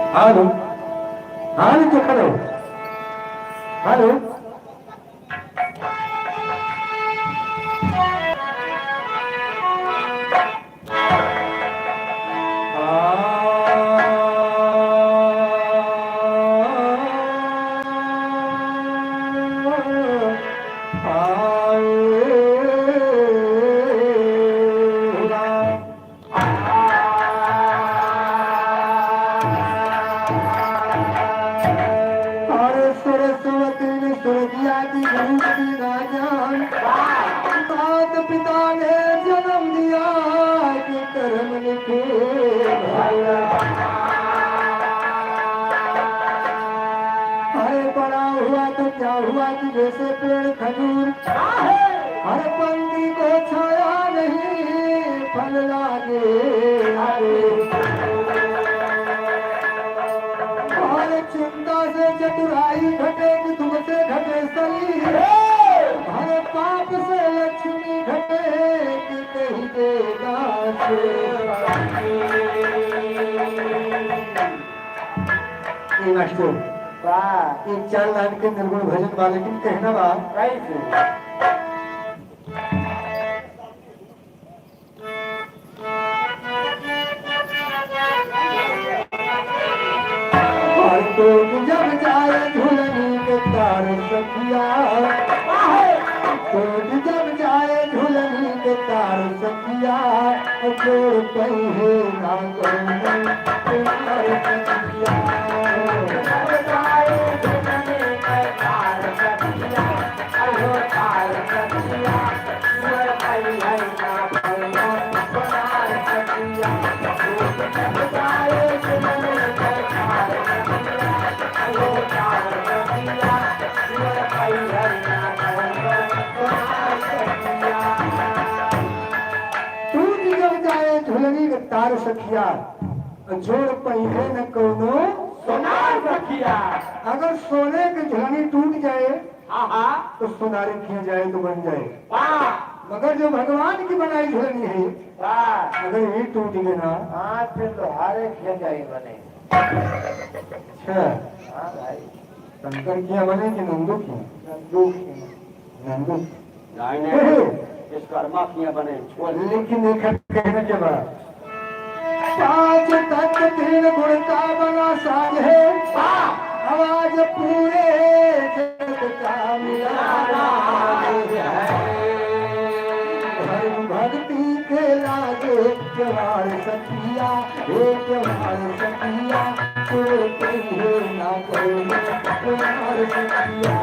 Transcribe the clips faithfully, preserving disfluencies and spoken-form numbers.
Hello, hello, तो hello, hello. अरे सरस्वती ने सुरतिया की गुरु की ना जान, मात पिता ने जन्म दिया कि कर्म लिखे। अरे बड़ा हुआ तो क्या हुआ कि जैसे पेड़ खजूर, हर पंक्ति को छाया नहीं, फल लागे। हर चिंता से चतुराई घटे कि दुख से घटे शरीर, हर पाप से लक्ष्मी घटे कि कहीं देना से। ए मास्टर, वाह। एक चार लाइन के निर्गुण भजन वाले की कहना बा। कैसे? और टूट जब जाए झुलनी के तार सखिया, टूट जब जाए झुलनी के तार सखिया, जोड़ पइहे ना कउनो तुम्हार सखिया। टूट जब जाए झुलनी के तार सखिया, जोड़ पइहे न कउनो सोनार सखिया। अगर सोने के झुलनी टूट जाए, हाँ, हाँ। तो सोनारे किया जाए तो बन जाए। वाह। मगर जो भगवान की बनाई झुलनी है, वाह। अगर ये टूट गए ना, हाँ, फिर लोहारे किया जाए बने। अच्छा। हाँ भाई। शंकर किया बने कि नंदू किया? नंदू किया। नंदू। नहीं, नहीं, विश्वकर्मा किया बने, छोड़। लेकिन एक कहने के बाद, पांच तत्व तीन गुण का बना साज है, आवाज पूरे जग का मिला राज है। धर्म भक्ति के लागे त्योहार सखिया, हे त्योहार सखिया, तोर कहिए ना कहिए, त्योहार सखिया।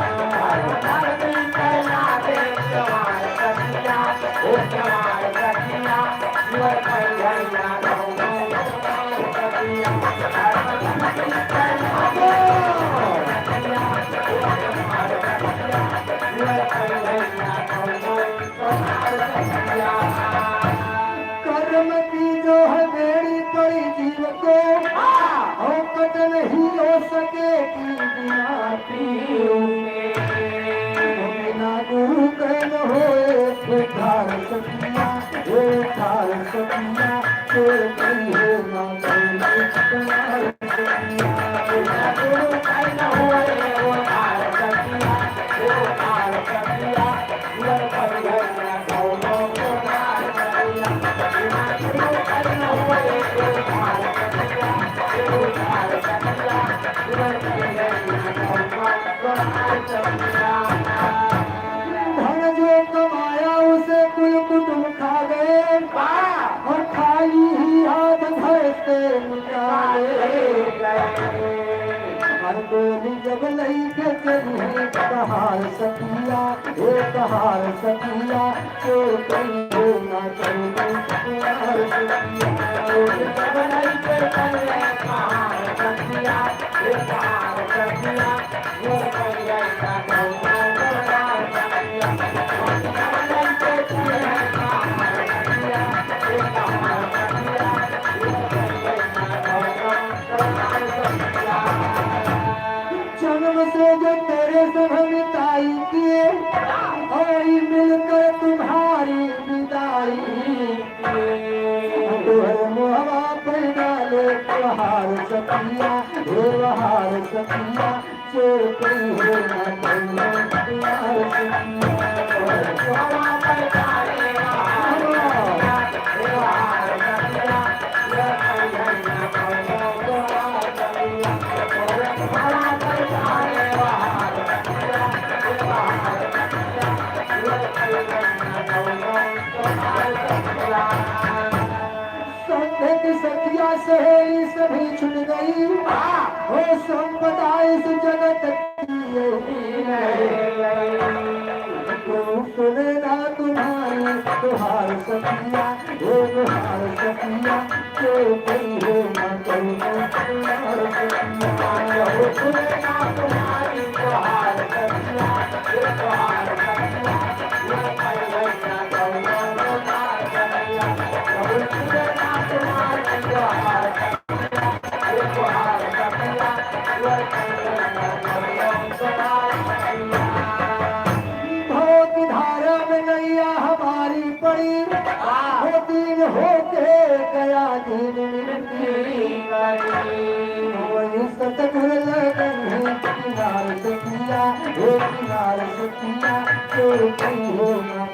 कर्म की जो है बेड़ी पड़ी जीव को, और कट नहीं हो सके की बिना पीर के। बिना गुरु के न होए उद्धार सखिया, उद्धार सखिया, तोर कहिए ना कहिए, उद्धार धन जो कमाया उसे कुल कुटुंब खा गए, और खाली ही हाथ घर से निकाले गए। हर डोली जब लइके चली कहार सखिया, हे कहार सखिया, चोर कहिए ना कहिए, कहार सखिया। जब लइके चली कहार सखिया, हे कहार सखिया, जन्म से जो तेरे संग मिताई किए, और मिलकर तुम्हारी विदाई किए। तोहरे मुहवा पे डाल तोहार सखिया, हे तोहार सखिया, चोर कई हो ना कौनो तोहार सखिया। संग की सखिया सहेली सभी छुट गई। हाँ। हो संपदा इस जगत की यही नहीं। तू सुने ना तुम्हारी, तुम्हार सखिया, हे तुम्हार सखिया, के कही हो ना कौनो तुम्हार सखिया। तू सुने ना तुम्हारी, तुम्हार सखिया, हे तुम्हार सखिया, के कही हो ना कौनो तुम्हार सखिया। भव की धारा में नैया हमारी पड़ी, वो दीन होके गया दीन मिट्टी। वही सतगुर लगन है किनार सखिया, हे किनार सखिया, के कही हो ना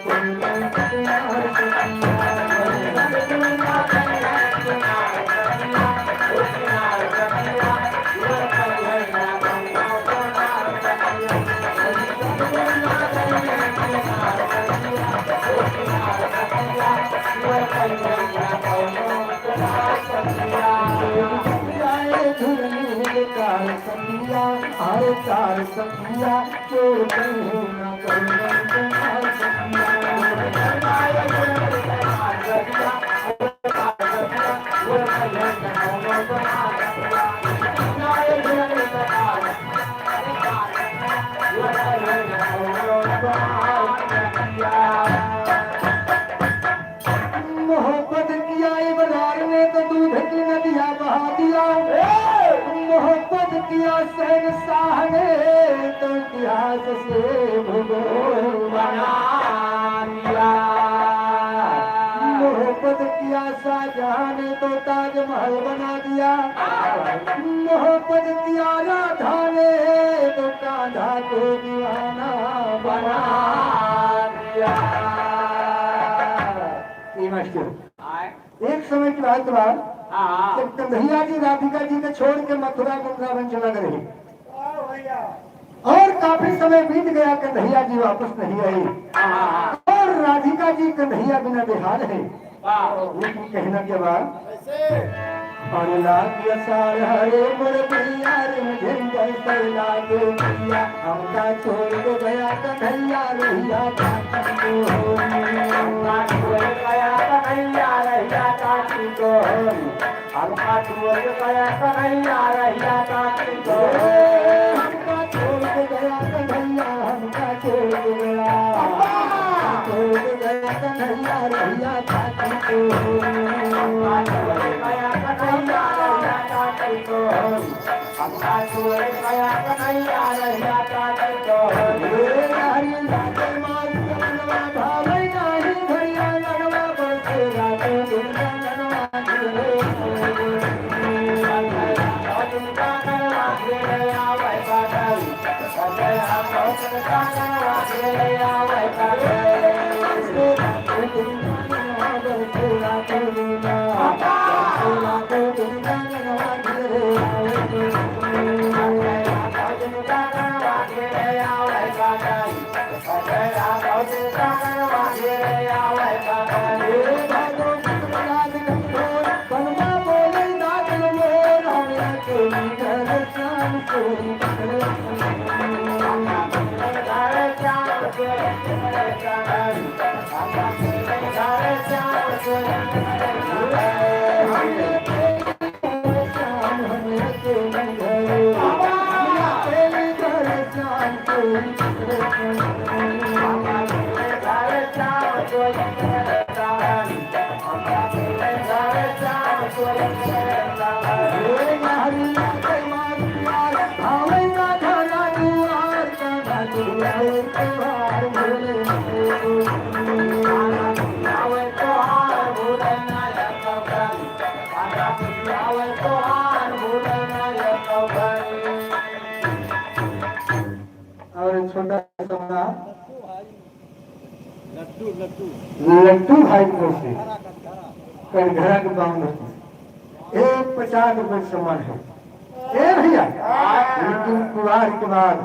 मोहब्बत किया इबरार ने तो दूध की नदिया बहा दिया। मोहब्बत किया शहंशाह ने तो इतिहास से भूगोल बना दिया। मोहब्बत किया शाहजहां ने तो ताजमहल बना दिया। मोहब्बत किया राधा ने तो कान्हा को दीवाना बना दिया। ए मास्टर, आय। एक समय की बात बा, हाँ। जब कन्हैया जी राधिका जी के छोड़ के मथुरा वृंदावन चला गए रहे। वाह भैया। और काफी समय बीत गया, कन्हैया जी वापस नहीं आए। हाँ। और राधिका जी कन्हैया बिना बेहाल है। वाह। लेकिन कहना क्या बा? कैसे? अरे लाग असार हरे मोर भैया, रिमझिम बरसे लागे भैया, हमका छोड़ के गया कन्हैया रहिया काटी को होरी। हमका छोड़ के गया कन्हैया रहिया काटी को होरी। हमका छोड़ के गया कन्हैया रहिया काटी को होरी। हमका छोड़ के गया कन्हैया, हमका छोड़ के गया। हमका छोड़ के गया कन्हैया रहिया काटी को होरी। हमका छोड़ के गया कन्हैया रहिया काटी को होरी। हमका छोड़ के गया कन्हैया रहिया काटी को होरी। हे हरि लागे माई के मनवा भावे नाही घरिया मनवा बरसे रातो दिन का मनवा घेरे। और एक छोटा सा समना। लड्डू, लड्डू। लड्डू भाई को से कटघरा के बावन होती। एक पचास रुपये सम्मान है। ए भैया, लेकिन कुआर के बाद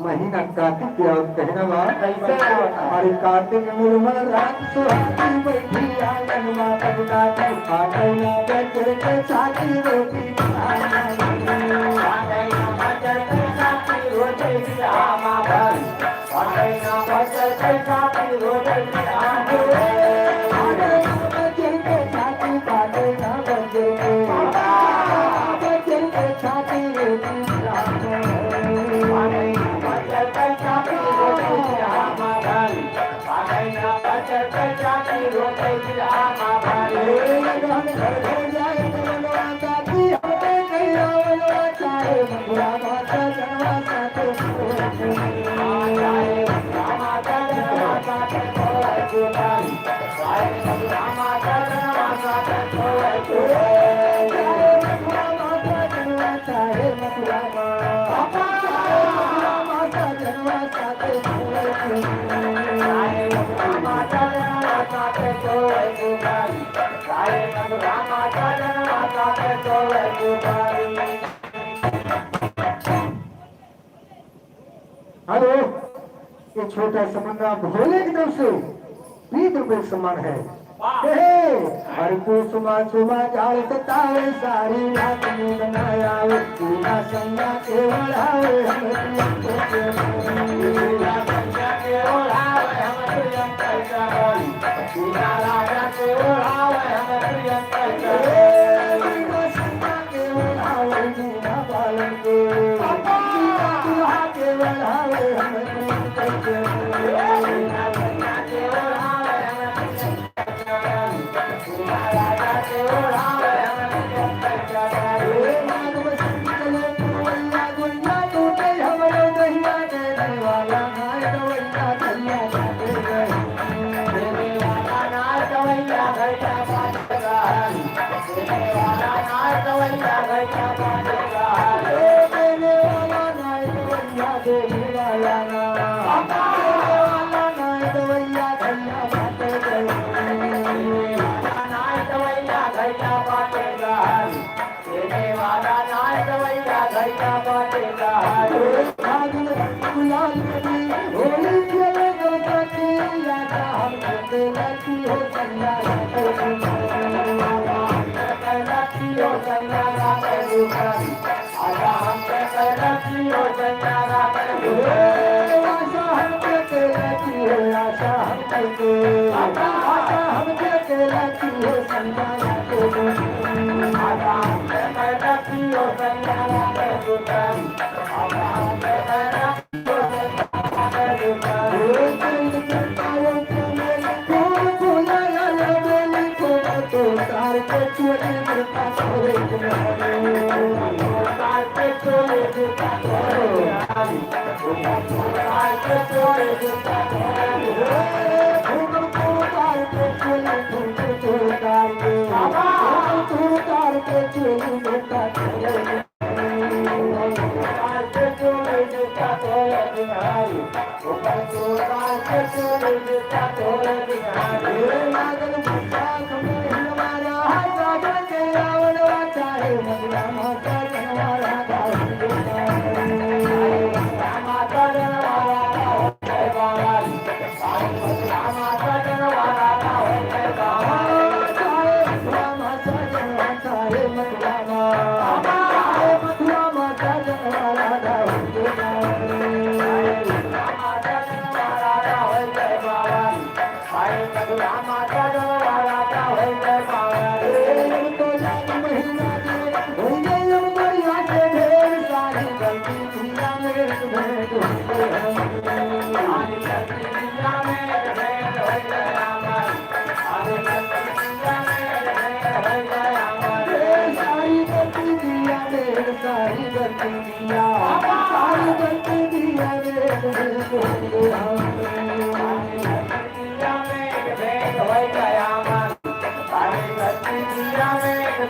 महीना कार्तिक के और कहना बा, कैसे आवता? अरे कार्तिक निर्मल रात सुहानी बैठी आंगन मा पगदाती, आ गइला बजर के छाती रोटी। आ गइला बजर के छाती रोटी, आमा भर। हेलो, ये छोटा समन्ना भोले की तरफ से बीस रुपये सम्मान है। वाह। हे, हर को सुमा सुमा जाल सतावे, सारी रात नींद ना आवे, बिना सैया के ओढ़ावे हम प्रियंका के। बिना सैया के ओढ़ावे हम प्रियंका के। बिना राजा के ओढ़ावे हम प्रियंका के। बिना सैया के ओढ़ावे बिना बालन के। बिना दुल्हा के ओढ़ावे हम प्रियंका के। बिना सैया के ओढ़ावे हम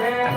हेलो।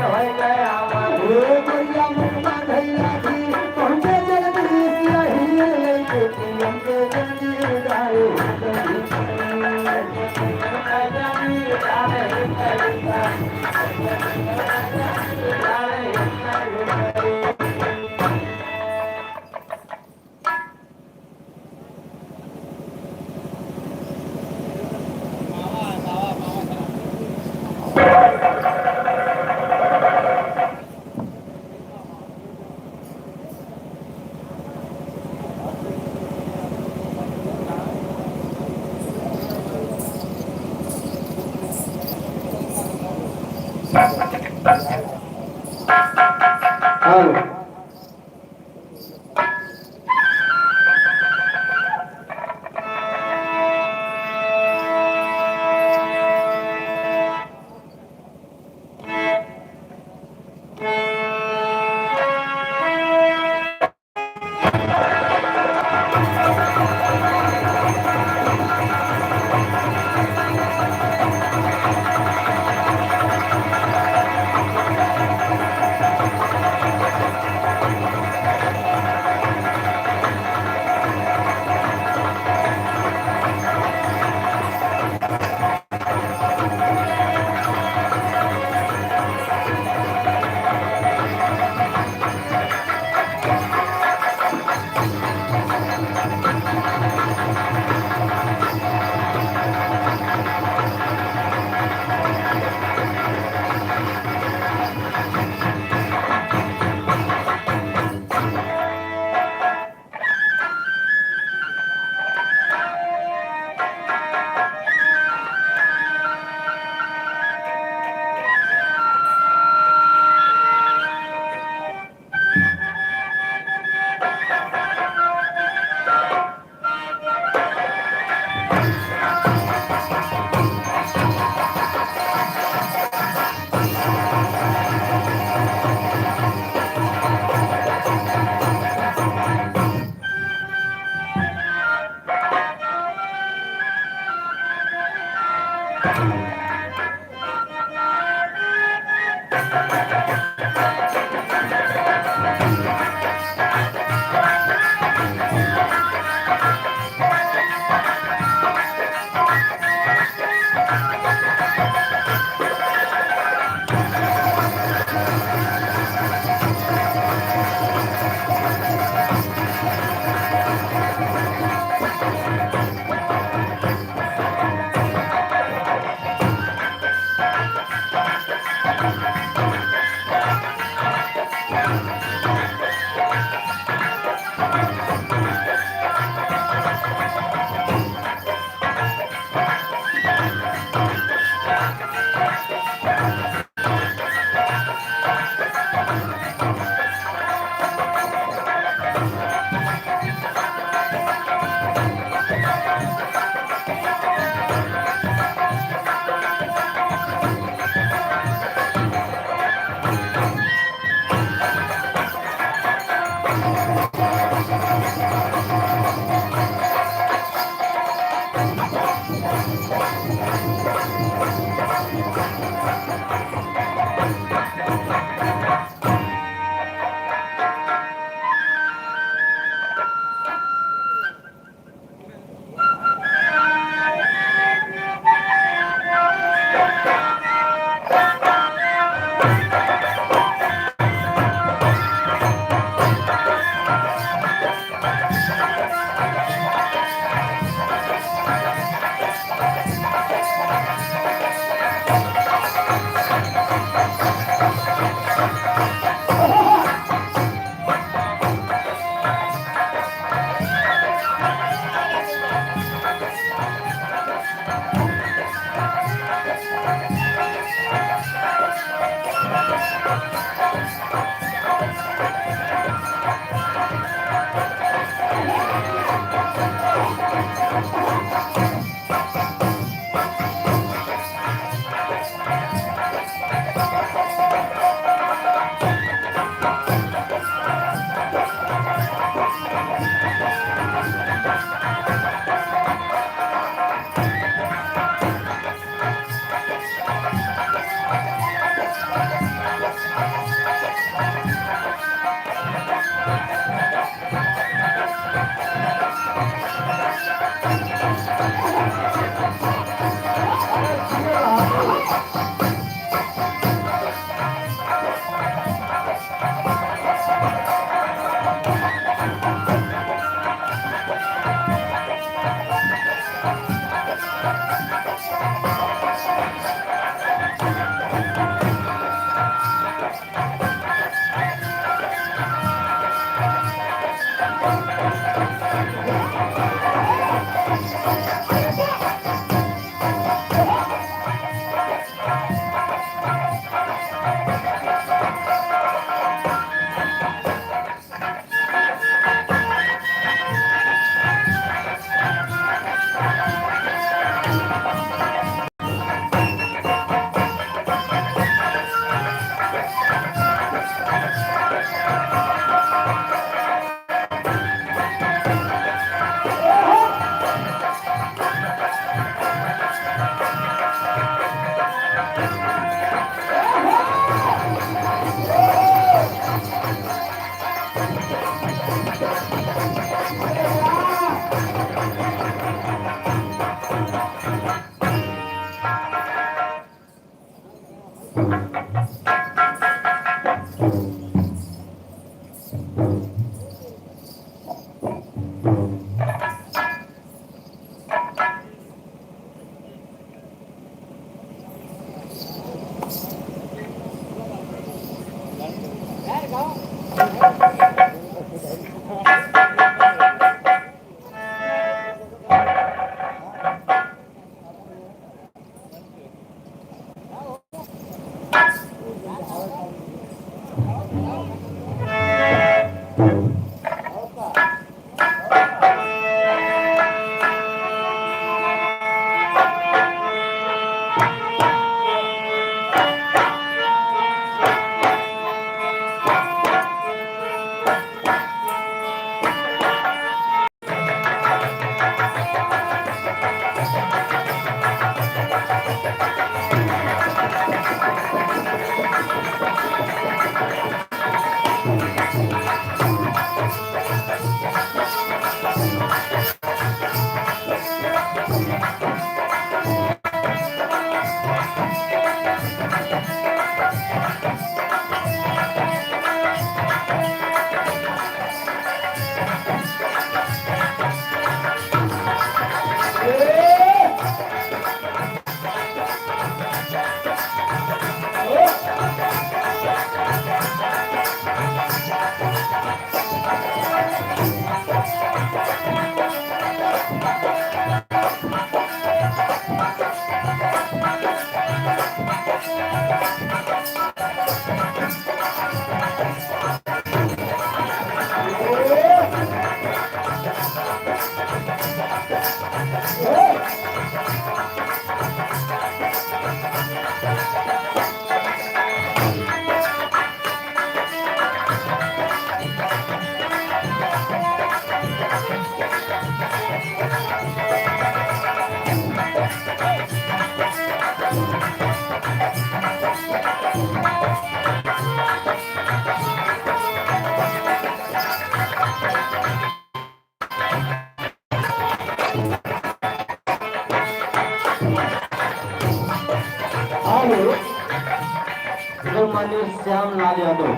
हेलो, माननीय श्याम लाल यादव,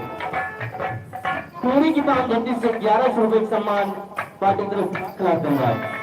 टोरी की पावन धरती से ग्यारह सौ रुपये का सम्मान पार्टी की तरफ से धन्यवाद।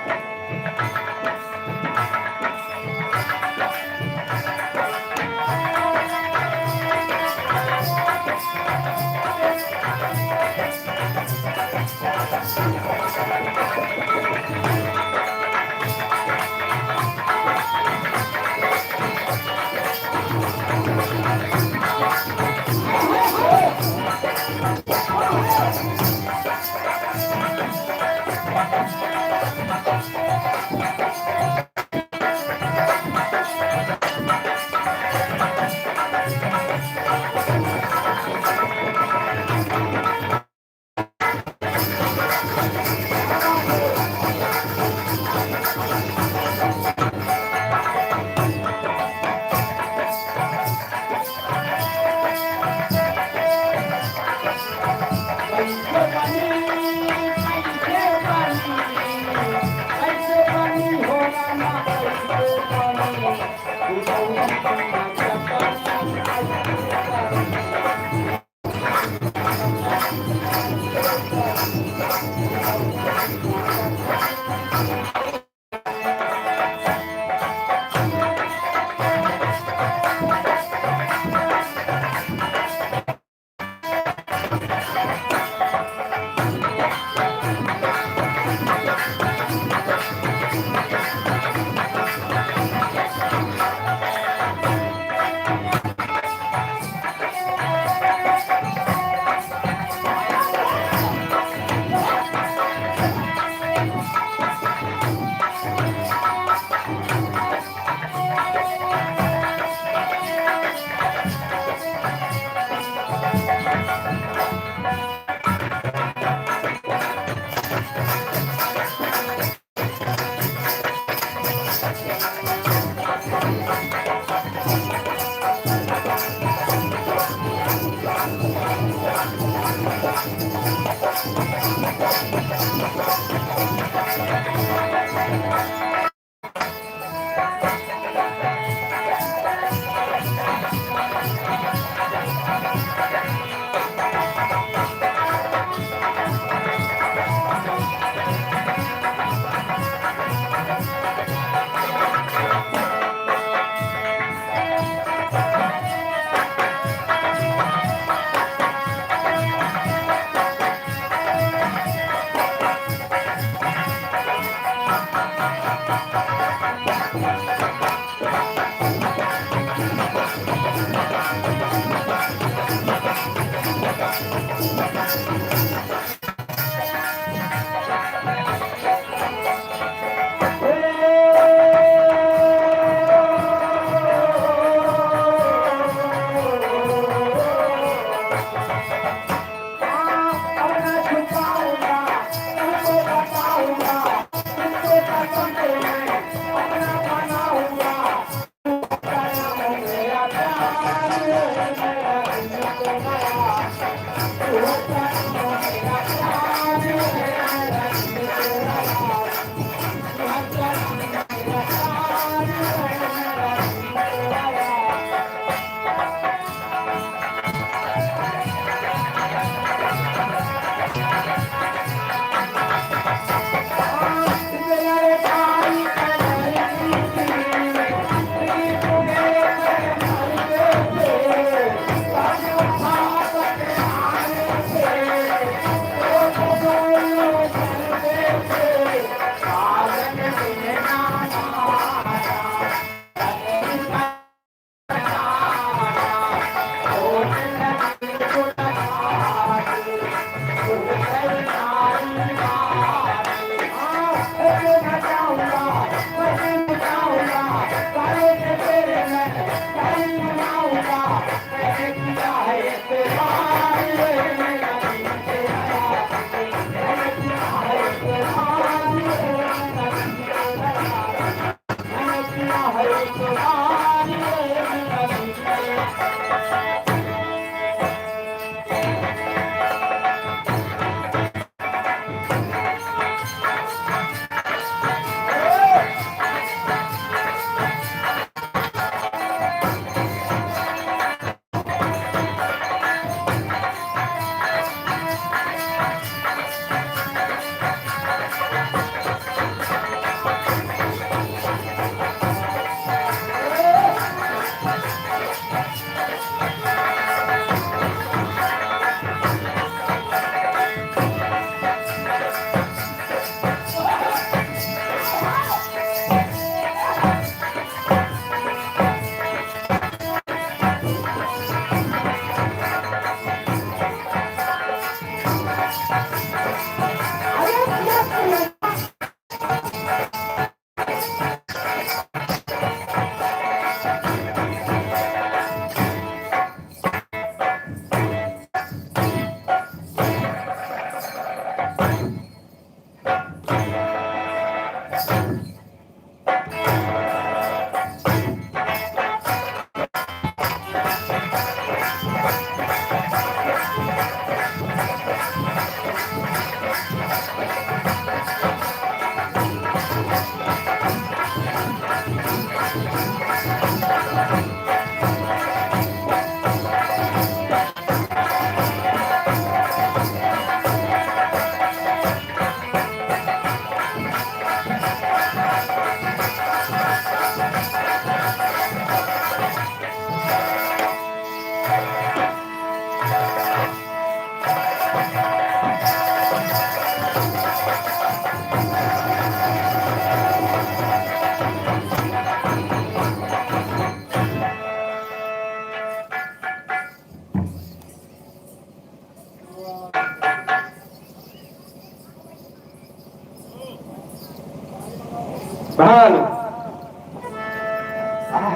Hello,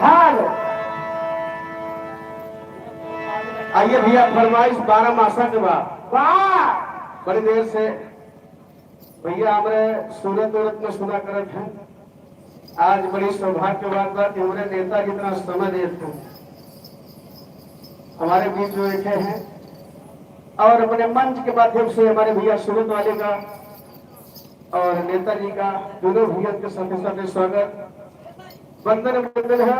hello. आइए भैया, फरमाइश बारह मासा के बा। वाह। बड़ी देर से भैया हमरे सूरत उरत में सुना करत हैं। आज बड़ी सौभाग्य के बात बा कि हमरे नेता जितना समय देत हैं, हमारे बीच जो एक हैं, और अपने मंच के माध्यम से हमारे भैया सूरत वाले का और नेताजी का, दोनों भैया के साथे साथे स्वागत, वंदन, वंदन है।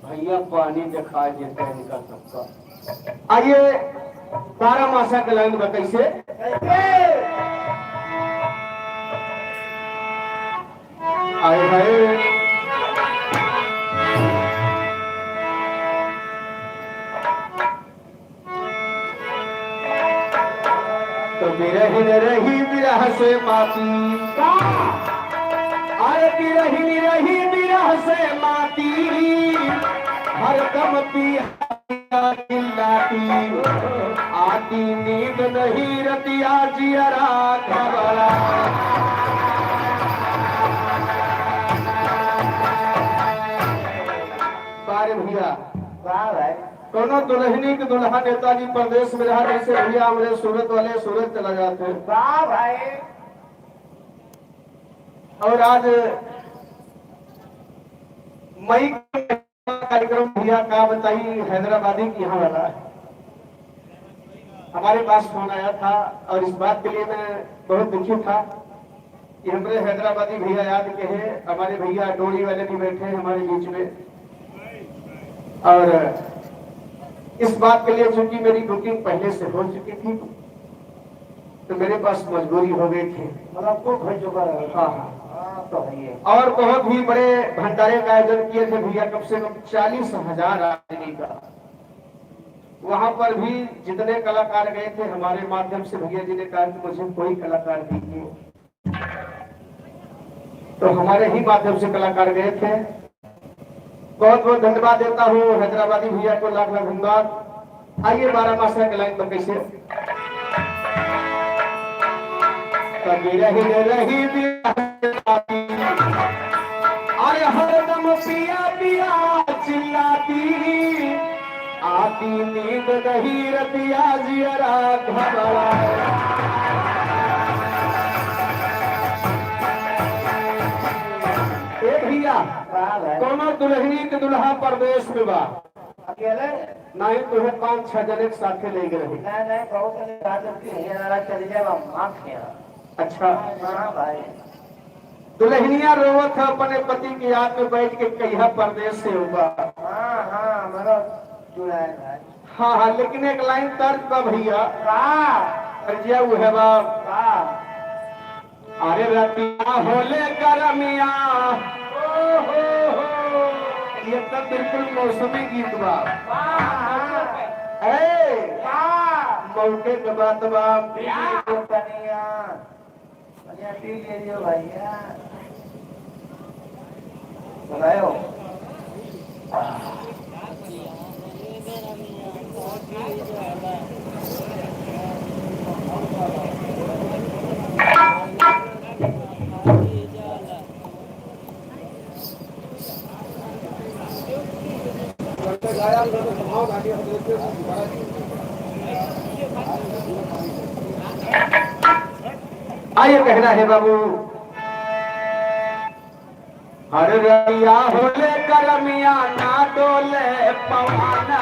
भैया पानी दिखा देते हैं इनका सबका। आइए, बारह मासा के लाइन बा कैसे? आए हाय। तो बिरहिन रही बिरह से माती, अरे बिरहिन रही बिरह से माती, हरदम पिया चिल्लाती, आती नींद नहीं रतिया जियरा घबरा। बारे भैया, वाह भाई। कौनो दुल्हनी के दुल्हा नेताजी परदेश में रहा, जैसे भैया हमरे सूरत वाले सूरत चला जाते हैं। वाह भाई। और आज मई का कार्यक्रम भैया का बताई, हैदराबादी के यहाँ वाला है। हमारे पास फोन आया था और इस बात के लिए मैं बहुत दुखी था कि हमरे हैदराबादी भैया याद के हैं, हमारे भैया डोरी वाले भी बैठे हैं हमारे बीच में। और इस बात के लिए चूंकि मेरी बुकिंग पहले से हो चुकी थी, तो मेरे पास मजबूरी हो गई थी। मतलब, कुल हो चुका है। हाँ, हाँ। हाँ, तो है ये। और बहुत ही बड़े भंडारे का आयोजन किए थे भैया, कम से कम चालीस हजार आदमी का। वहां पर भी जितने कलाकार गए थे, हमारे माध्यम से भैया जी ने कहा कि मुझे कोई कलाकार दीजिए, तो हमारे ही माध्यम से कलाकार गए थे। बहुत बहुत धन्यवाद देता हूँ हैदराबादी भैया को, लाख लाख धन्यवाद। आइए, बारह मासा के लाइन पर कैसे? कभी रही न रही बिरह से माती, अरे हरदम पिया पिया चिल्लाती, आती नींद नहीं रतिया जियरा घबरा। ए भैया, वाह भाई। कौनो दुल्हनी के दुल्हा परदेश में बा। अकेले? नहीं, तुम्हें पाँच छह जने के साथे लेके रही। नहीं, नहीं, बहुत जने साथ में ये नारा चल जाए, हम माफ किया। अच्छा। हाँ भाई। दुल्हनिया रोवत है अपने पति की याद में बैठ के, कहिया परदेश से होगा। हाँ, हाँ, हमारा जुड़ा है भाई। हाँ, हाँ, लेकिन एक लाइन तर्ज बा भैया। का? तर्जिया वो है बा। का? अरे रतिया होले गरमिया। ओ हो हो। ये तो बिल्कुल मौसमी गीत बा। का? ए, का? मौके के बात बा। का? तनिया। अरे पी ले लियो भैया। सुनायो। आइए, कहना है बाबू। हर रतिया होले गरमिया ना डोले पवनवा।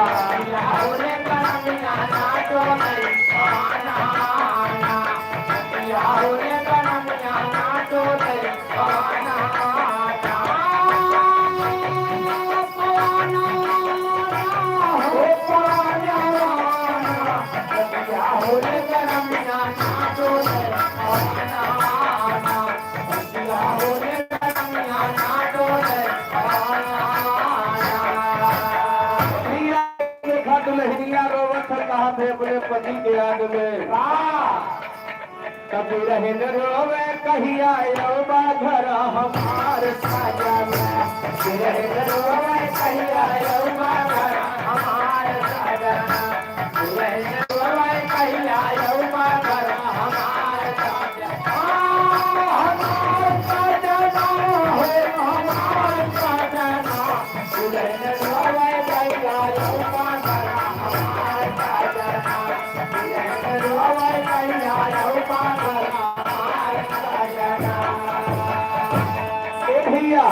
रतिया होले गरमिया ना डोले पवनवा। रतिया होले गरमिया ना डोले पवनवा। देखा दुल्हनिया रोवत है, कहा थे अपने पति के याद में। कभी रहे न रोवे कहिया अउबा घर हमार साजना। कभी रहे न रोवे कहिया अउबा घर हमार साजना। कभी रहे न रोवे कहिया अउबा घर हमार साजना। हमार साजना हो, हमार साजना। कभी रहे न रोवे कहिया अउबा घर हमार साजना। ए भैया,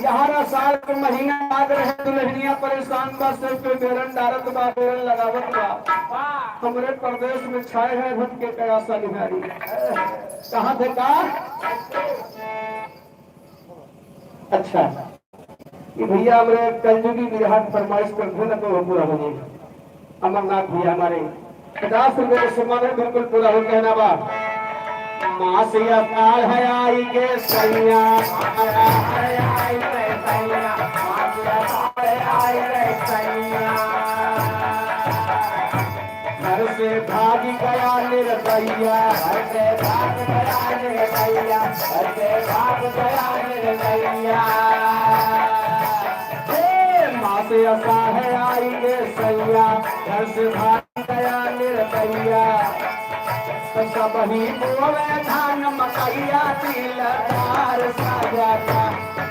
यहाँ रसाल एक महीना लाग रहे, दुल्हनिया परेशान बा, सिर पे बेरन डारत बा, बेरन लगावत बा। हमरे परदेस में छाए हैं धन के कयासा निहारी। कहाँ थे का? अच्छा, ये भैया हमरे कलजुगी बिरहा के फरमाइश कर दे ना, तो वो पूरा हो जाए। अमरनाथ भैया हमारे पचास रुपए के सम्मान है, बिल्कुल पूरा हो कहना बा। मास या साल है आई के सैया, घर से भाग गया निर्दयिया, घर से भाग गया निर्दयिया, घर से भाग गया निर्दयिया। हे मास असा है आई गे सैया, घर से भाग गया निर्दयिया। तो सबही बोवे धान मकैया दिलदार सजना,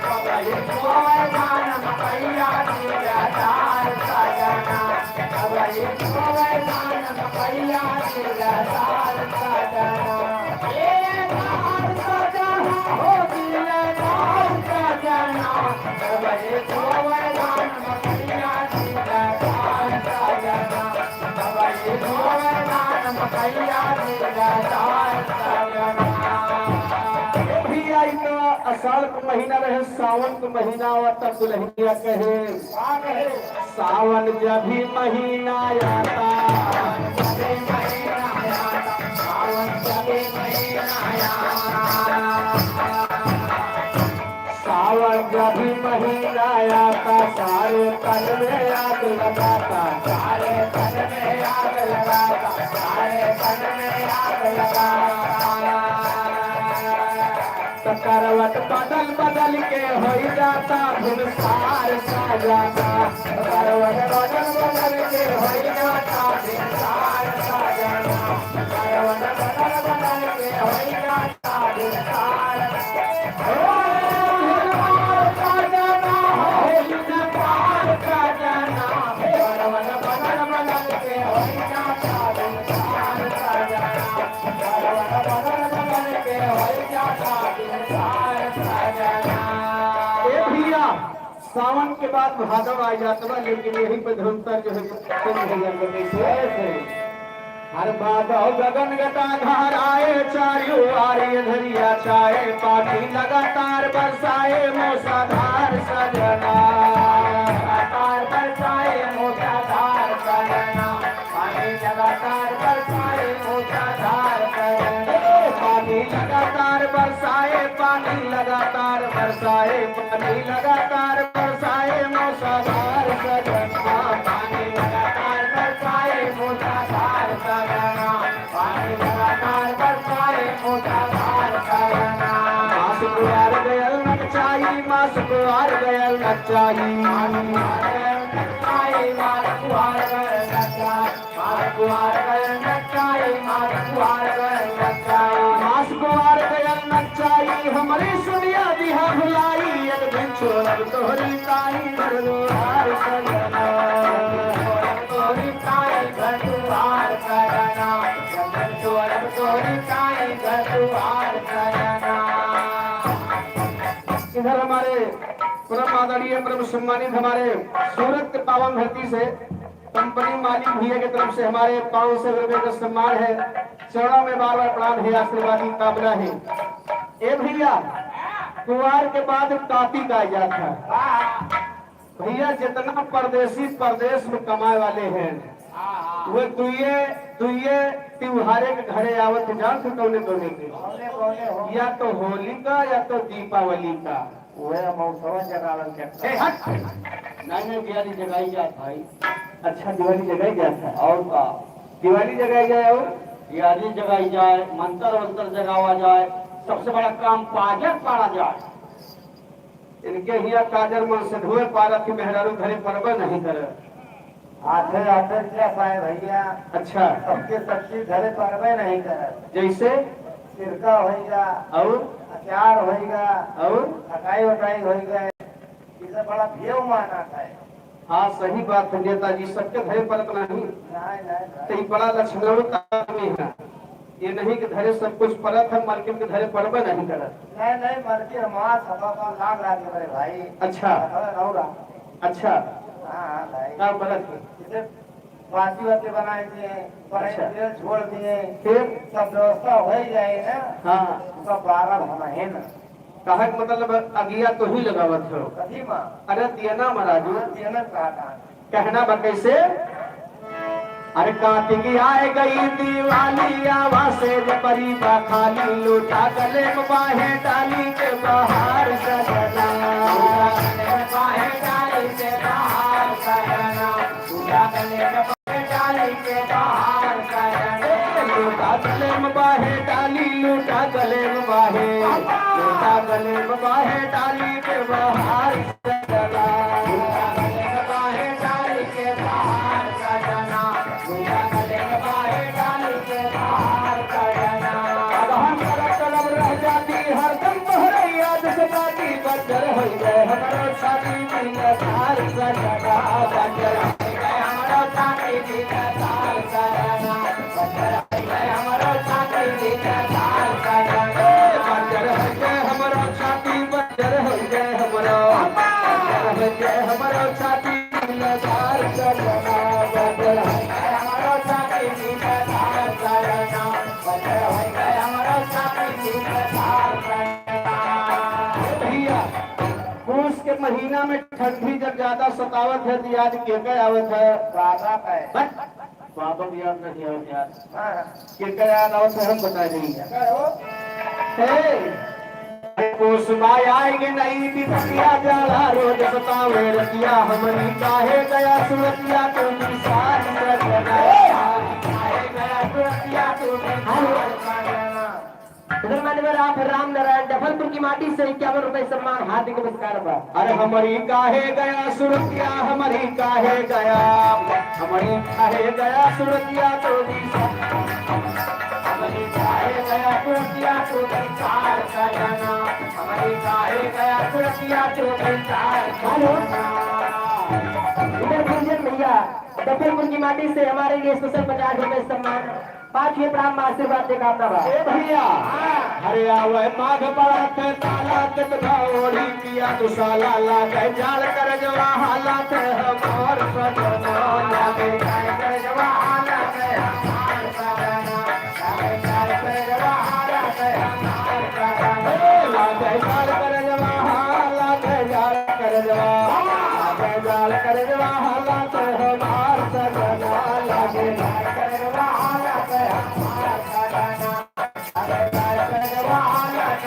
सबही बोवे धान मकैया दिलदार सजना, सबही बोवे धान मकैया दिलदार सजना। ए दार सजना हो दिलदार सजना, सबही बोवे धान मकैया दिलदार सजना, सबही बोवे धान मकैया दिलदार सजना। ए भैया, ई तो आषाढ़ के महीना रहे, सावन के महीना आवा, तब दुल्हनिया कहे, का कहे? सावन जब भी महीना आता, सावन जब भी महीना आता, सावन जब भी महीना आता, सारे तन में आग लगाता, सारे तन में आग लगाता, सारे तन में आग लगाता। त करवट बदल बदल के होई जाता भिनसार सजना। करवट बदल बदल के होई जाता भिनसार सजना। करवट बदल बदल के होई जाता भिनसार। ओ भिनसार सजना, हो भिनसार सजना। करवट बदल बदल के होई जाता भिनसार सजना। ए भैया, सावन के बाद भादव आ जात बा, लेकिन यही पे धुरंधर जो है, चंद भैया को कैसे है? हर भादव गगन घटा घहराए, चारियों आरी अंधरिया छाए, पानी लगातार बरसाए, मूसलाधार सजना। लगातार बरसाए, मूसलाधार सजना। पानी लगातार बरसाए, मूसलाधार सजना। पानी लगातार बरसाए, पानी लगातार बरसाए, पानी लगातार बरसाए, मूसलाधार सजना। पानी लगातार बरसाए, मूसलाधार सजना। पानी लगातार बरसाए, मूसलाधार सजना। मास कुआर गयल नचाई, मास कुआर गयल नचाई। मास कुआर गयल नचाई, मास कुआर गयल नचाई। मास कुआर गयल नचाई, मास कुआर गयल नचाई। मास कुआर गयल नचाई, हमरी सुनिया दिहा भुलाई, एक दिन छोड़ब तोहरी ताई घर दुआर सजना। छोड़ब तोहरी ताई घर दुआर सजना। छोड़ब तोहरी ताई घर दुआर सजना। इधर हमारे परम आदरणीय, परम सम्मानित हमारे सूरत के पावन धरती से कंपनी मालिक भैया की तरफ से हमारे पाँच सौ रुपए का सम्मान है। चरणों में बार बार प्रणाम है, आशीर्वाद की कामना है। ए भैया, कुआर के बाद कातिक आ जात है। भैया, जितना परदेसी परदेस में कमाए वाले हैं, हाँ, हाँ। वो दुइये, दुइये त्योहारे के घरे आवत, जानत हो कौने कौने के? कौने कौने हो? या तो होली का, या तो दीपावली का। वह मौसवा जगावल के। ए, हट! नहीं, नहीं, दिवाली जगाई जात भाई। अच्छा, दिवाली जगाई जात है। और का? दिवाली जगाई जाए और? दिवाली जगाई जाए, मंतर वंतर जगावा जाए, सबसे बड़ा काम पाजर पाड़ा जाए। इनके हिया काजर मन से धोए पारत कि मेहरारू घरे परबे नहीं करे। हाथे हाथे क्या पाए भैया। अच्छा। सबके सब चीज घरे परबे नहीं करे। जैसे? सिरका होइगा। और? अचार होइगा। और? खटाई वटाई होइगा। इसे बड़ा भेव माना था। हाँ, सही बात है नेताजी, सबके घरे परत नहीं। नहीं, नहीं, नहीं। तो ई बड़ा लक्षणवंत आदमी है। ये नहीं कि धरे सब कुछ परत है, मलकिन के धरे परबे नहीं करत। नहीं, नहीं, मलकिन हमार सफा पर लाग लाग के बड़े भाई। अच्छा। सफा रौरा। अच्छा। हाँ, हाँ, भाई। का परत है? जैसे बासी वासी बनाए दिए, बड़े अच्छा। तेल छोड़ दिए। फिर? सब व्यवस्था हो ही जाए ना। हाँ। सब बारह हम है ना। कहे के मतलब अगिया तो ही लगावत हो। कथी मा? अरे दियना महाराज। हाँ, दियना कहा था। कहना बा कैसे? अरे कातिक आए गई दिवाली, आवा सेज परी बा खाली, लोटा गले में बाहे डाली के बहार सजना। लोटा गले में बाहे डाली के बहार सजना। लोटा गले में बाहे डाली के बहार सजना। लोटा गले में बाहे डाली, लोटा गले में बाहे, लोटा गले में बाहे डाली के बहार सजना। लोटा गले में बाहे डाली के बहार सजना। लोटा गले में बाहे डाली के बहार सजना। अब हम करब करब रह जाती, हरदम तोहरे याद से बाती, बंजर होई गए हमरो छाती, दिलदार सजना, बंजर होई गए हमरो छाती, दिलदार सजना, बंजर होई गए हमरो छाती, दिलदार सजना, बंजर होई गए हमरो छाती, बंजर होई गए हमरो, बंजर होई गए हमरो छाती, दिलदार सजना, बंजर होई गए हमरो छाती, दिलदार सजना, बंजर होई गए हमरो छाती, दिलदार सजना। ए भैया, पूस के महीना में ठंडी जब ज्यादा सतावत है, तो याद के के आवत है? बाबा का है। बस, बाबा भी याद नहीं आवत यार। हाँ। के के याद आवत है, हम बता देंगे। क्या हो? हे, पूस माय आएगी नहीं बिपतिया, जाला रोज सतावे रतिया, हमरी काहे गया सुरतिया, तू निशान रखना। काहे गया सुरतिया, तू निशान रखना। इधर मान्यवर आप राम नारायण जफरपुर की माटी से इक्यावन रुपए सम्मान, हार्दिक नमस्कार बा। अरे हमरी काहे गया सुरतिया, हमरी काहे गया, हमरी काहे गया सुरतिया तो भी सा-, हमरी काहे गया सुरतिया तो भी सार सजना, हमरी काहे गया सुरतिया तो भी सार सजना। इधर गुंजन भैया जफरपुर की माटी से हमारे लिए स्पेशल पचास रुपए सम्मान। पाँच ये प्रणाम आशीर्वाद के कामना बा। ए भैया, हाँ। अरे आवे माघ पड़त ताला, कितना ओढ़ी पिया दुशाला, लागे जाड़ करजवा हालात हमार सजना। लागे जाड़ करजवा हालात हमार सजना। लागे जाड़ करजवा हालात हमार सजना। ए, लागे जाड़ करजवा हालात, जाड़ करजवा, लागे जाड़ करजवा हालात हमार सजना। लागे जाड़ करजवा हालात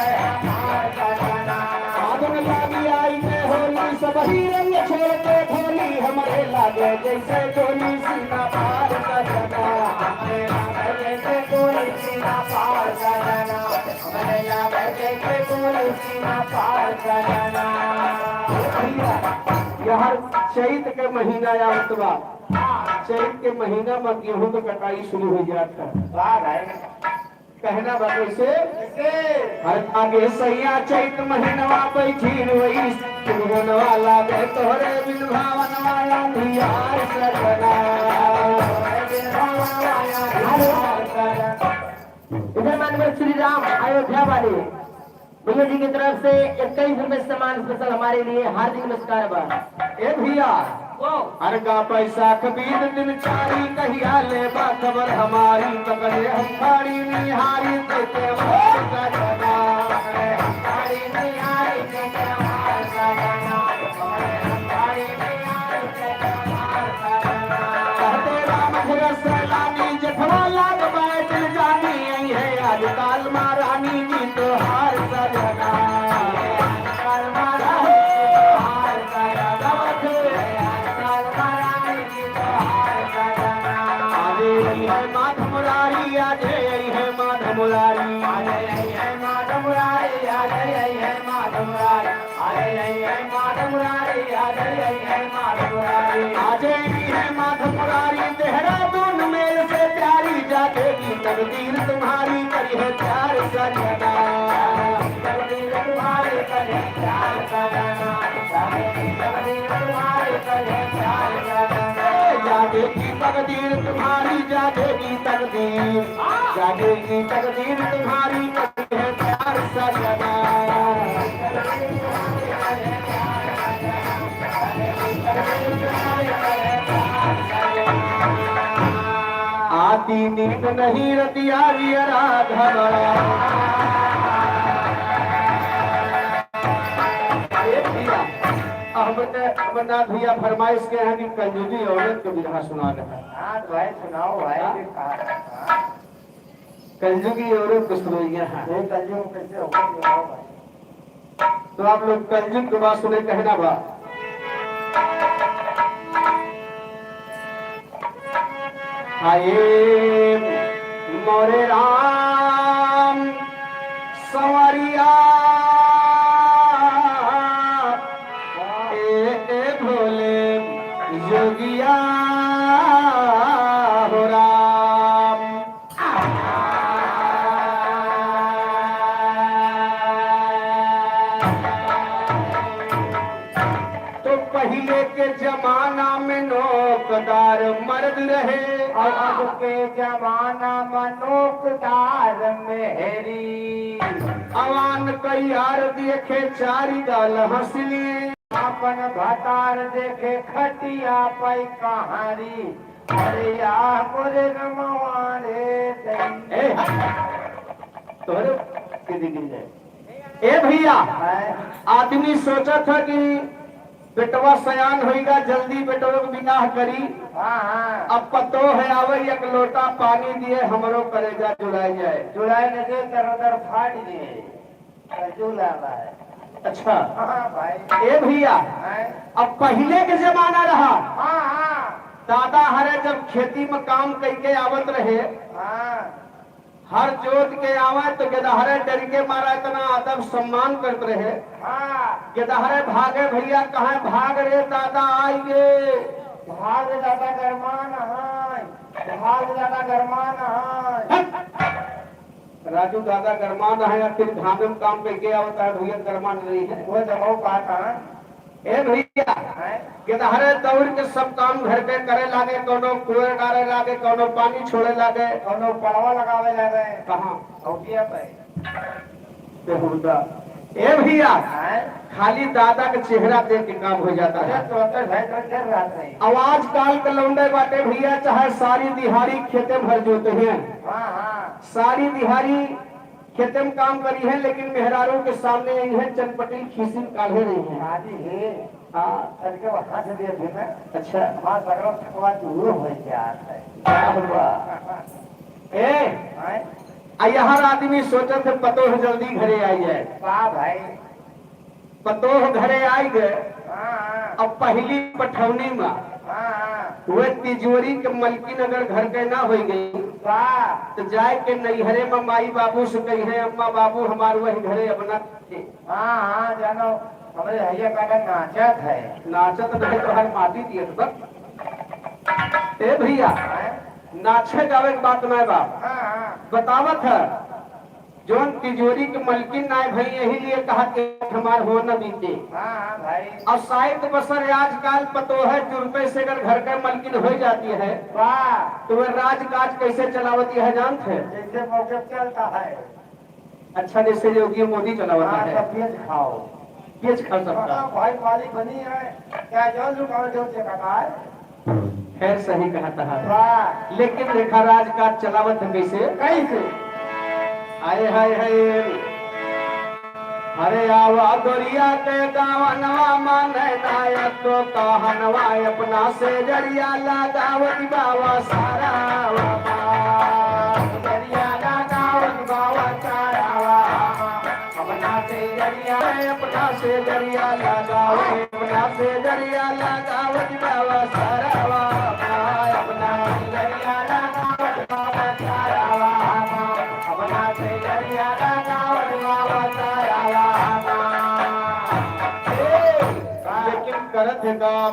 हमार सजना। आगन लागी आई के होली, सबही रंग छोड़ के भोली, हमरे लागे जैसे गोली सीना पार सजना। हमरे लागे जैसे गोली सीना पार सजना। हमरे लागे जैसे गोली सीना पार सजना। भैया, यार चैत के महीना आवत बा। चैत के महीना में गेहूं के कटाई शुरू हो जात है। वाह भाई। कहना बा कैसे? कैसे? हर आगे सैया चैत महीनवा बैठी रोई, महीनवा लागे तोहरे बिन भावनवा अंधियार सजना। इधर माननीय श्री राम अयोध्या वाले भैया जी की तरफ से इक्कीस रुपए सम्मान स्पेशल हमारे लिए, हार्दिक नमस्कार बा। ए भैया, वो। हर का पैसा कबीर दिन चारी, कहिया ले बा खबर हमारी, पकड़े हम खाड़ी निहारी, देते वो का जगा। पकड़े हम खाड़ी निहारी, देते वो का जगा। पकड़े हम खाड़ी निहारी, देते वो का जगा। कहते राम भरत सैलानी, जेठवा लाग बाय दिल जानी, आई है आज काल महारानी जी तोहार सजना। आज काल महारानी जी तोहार सजना। आज काल महारानी जी तोहार सजना। आज आई है माघ मुरारी, आज आई है माघ मुरारी। आज आई है माघ मुरारी, आज आई है माघ मुरारी। आज आई है माघ मुरारी, आज आई है माघ मुरारी। आज आई है माघ मुरारी, देहरादून मेल से प्यारी, जागेगी तकदीर तुम्हारी, करी है प्यार सजना। तकदीर तुम्हारी, करी है प्यार सजना। तकदीर तुम्हारी, करी है प्यार सजना। जागेगी तकदीर तुम्हारी, जागेगी तकदीर, जागेगी तकदीर तुम्हारी, कभी है प्यार सजना। आती नींद नहीं रतिया जियरा घबरा। ए भैया, अहमद, अमरनाथ भैया फरमाइश के हैं कि कलयुगी औरत के बिरहा सुना दे। हाँ, तो भाई सुनाओ भाई, हाँ? फिर कहाँ? कलयुगी औरत के सुनैया है। ये कलयुग कैसे होगा, सुनाओ भाई। तो आप लोग कलयुग के बात सुने, कहना बा। हाय मोरे राम संवरिया, ए, ए भोले जोगिया हो राम। तो पहिले के जमाना में नोकदार मर्द रहे। और अब के जमाना में नोकदार मेहरी। अवान कई यार देखे चारी गाल हंसली। अपन भतार देखे खटिया पै कहारी। अरे या मोरे रमवा रे दई। ए, तोहरे के दी गिर जाए। ए भैया, हैं? आदमी सोचत है कि बेटवा सयान होइगा, जल्दी बेटवा के बियाह करी। हाँ, हाँ। अब पतोह आवे, एक लोटा पानी दिए, हमरो करेजा जुड़ाई जाए। जुड़ाई लगे, दर दर फाट जाए। कलजुग लाला है। अच्छा। हाँ भाई। ए भैया, हैं? अब पहिले के जमाना रहा। हाँ, हाँ। दादा हरे जब खेती में काम कइके आवत रहे, हाँ। हर जोत के आवे तो गेदहरे डर के मारा इतना अदब सम्मान करत रहे। हाँ। गेदहरे भागे भैया, कहाँ भाग रे दादा, आइए। भाग दादा गरमान है, भाग दादा गरमान है। हट। राजू दादा गरमान है, या फिर घामे में काम पे गया होता है, भैया गरमान नहीं है। वो दबाव पाता है। ए भैया, हैं? गेदहरे दौड़ के सब काम घर के करे लागे, कौनो कुएं डारे लागे, कौनो पानी छोड़े लागे। कौनो पड़वा लगावे लागे। कहाँ? औटिया पे। बेहुदा। ए भैया, हैं? खाली दादा के चेहरा देख के काम हो जाता अरे, है। तो अंदर भय तो डर रहा नहीं। अब आजकल के लौंडे बाटे भैया, चाहे सारी दिहाड़ी खेते भर जोते हैं। हाँ, हाँ। सारी दिहाड़ी खेते में काम करी है, लेकिन मेहरारू के सामने यही है, चनपटी खीसी काढ़े रही है। आदि है। हाँ। तनिके वो हाथ दे दी ना। अच्छा। हमार सगरो थकवा दूर हो जात है। क्या हुआ? ए, हैं? आ यार आदमी सोचत है पतोह जल्दी घरे आई जाए। वाह भाई। पतोह घरे आई गए। हाँ, हाँ। अब पहली पठौनी में हाँ, हाँ। वह तिजोरी के मलकिन अगर घर के ना होई गई, वाह। तो जाए के नैहरे में माई बाबू से कही है, "अम्मा बाबू हमार वही घरे अब ना थे।" हाँ, हाँ, जानो, हमरे भैया का नाचत है। नाचत नहीं तो हर माटी दियत बस। ए भैया, हैं? नाचे गावे के बात ना बा। हाँ, हाँ। बतावत है, जौन तिजोरी के मलकिन नाय भई, यही लिए कहा कि हमार हो न बीते। हाँ, हाँ भाई। और शायद बसर आजकल पतोह जुर्मे से अगर घर का मलकिन हो जाती है, वाह। तो वह राजकाज कैसे चलावती है जानत है? जैसे मौके पे चलता है। अच्छा, जैसे योगी मोदी चलावता हाँ, है। तो पेज खाओ। पेज खा सकता। हाँ, भाई, मालिक बनी है। क्या जान लुटाओ जो के कमाए? खैर, सही कहत है। वाह। लेकिन देखा, राजकाज चलावत है कैसे? कैसे? आए हाय हाय। अरे आवा गोरिया के गावनवा माने नायक को कहनवा, अपना से जरिया लगावत बाबा सारा बाबा। जरिया लगावत बाबा सारा बाबा। अपना से जरिया, अपना से जरिया लगाओ, अपना से जरिया लगाओ, दिलावा सारा बाबा, अपना से जरिया लगाओ, दिलावा सारा बाबा, अपना से जरिया लगाओ, दिलावा सारा बाबा। ए, लेकिन करत है काम।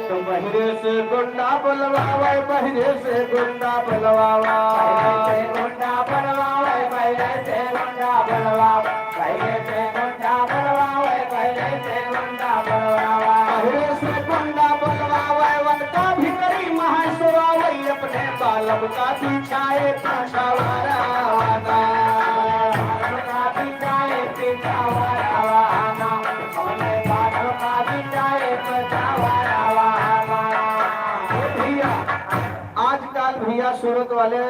तो बहिरे से गुंडा बुलवावे, बहिरे से गुंडा बुलवावा। बहिरे से गुंडा बुलवावे, बहिरे से गुंडा बुलवावा। बहिरे से गुंडा बुलवावे, बहिरे से गुंडा बुलवावा। बहिरे से गुंडा बुलवावे, उनका भीतरी महा बालम का बिछाए पिछवाड़ा वाला। बालम का बिछाए पिछवाड़ा वाला। हमने बालम का बिछाए पिछवाड़ा वाला। ए भैया, आजकल भैया सूरत वाले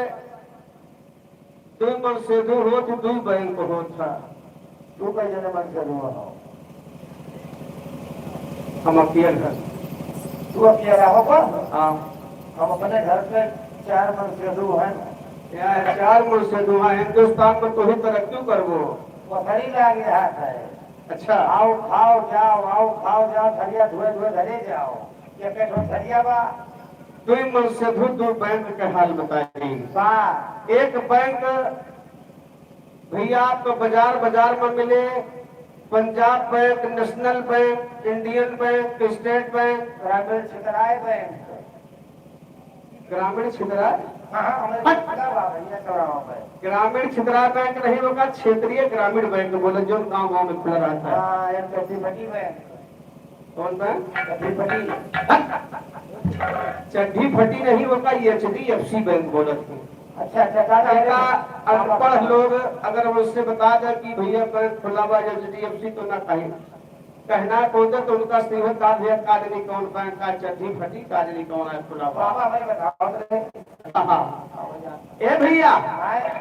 दुइ मनसेधू होत, दुइ बैंक होत है। तू कै जने मनसेधू हो? हम अकेल है। तू अकेला हो का? हाँ। हम अपने घर पे चार मनसेधू हैं। यहाँ चार मनसेधू हैं, हिंदुस्तान में तू ही तरक्की करबो। पथरी लाग रहा है। अच्छा। आओ खाओ जाओ, आओ खाओ जाओ, थरिया धोए धोए घरे जाओ। ये कैठो थरिया बा? दुइ मनसेधू दुइ बैंक के हाल बताई। बा। एक बैंक भैया आपको बाजार बाजार में मिले, Punjab bank, national bank, Indian bank, state bank. ग्रामीण छितराय बैंक। ग्रामीण छितराय? हाँ, हाँ, हमारे हट। छितरा बा भैया, चौराहा पे। ग्रामीण छितराय बैंक नहीं होगा, क्षेत्रीय ग्रामीण बैंक बोले, जो गांव गांव में खुला रहता है। हाँ, एक चड्डी फटी बैंक। कौन बैंक? चड्डी फटी। हट। चड्डी फटी नहीं होगा, ये H D F C bank बोलत है। अच्छा, अच्छा, का नाम है? इनका अनपढ़ लोग अगर उससे बता दे कि भैया बैंक खुला बा एच डी एफ सी, तो ना कहीं। कहना कौन था, तो उनका सीधा कहा भैया, का जानी कौन बैंक का चड्डी फटी, का जानी कौन है खुला बा। बाबा भाई बताओ तो। हाँ। ए भैया,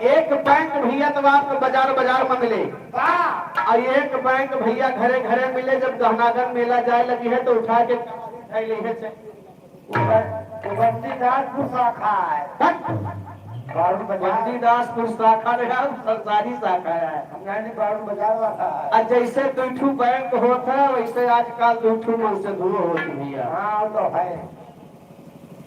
एक बैंक भैया तो आपको बाजार बाजार में मिले, बा। और एक बैंक भैया घरे घरे मिले। जब गहनागन मेला जाए लगी है तो उठा के उठाई ले है। वो बंसीदासपुर शाखा है। हट। बारूद बाजार। बंसीदासपुर शाखा में है, सरकारी शाखा है। हम जाने बारूद बाजार वाला है। आ जैसे दुइ ठू बैंक होत है, वैसे आजकल दुइ ठू मनसेधू होत भैया। हाँ, वो तो है।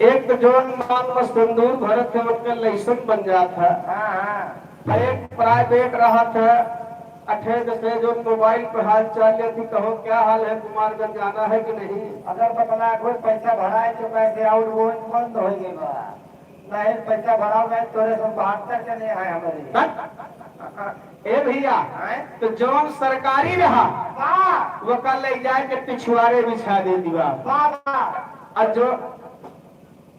एक तो जौन मांग में सिंदूर भरत है, ओकर लाइसेंस बन जात है। हाँ, हाँ। और एक प्राइवेट रहत है, अठे जैसे जौन मोबाइल पे हाल चाल लेती, कहो क्या हाल है, कुमारगंज जाना है कि नहीं? अगर बतला कोई पैसा भराए चुका है, आउट गोइंग बंद हो गई बा। नहीं पैसा भराओ, नहीं तोरे से बहत्तर जने हैं हमारे। हट। ए भैया, हैं? तो जौन सरकारी रहा, हाँ। वो का ले जाए के पिछुआरे बिछा दे दिवा। बाबा। और जो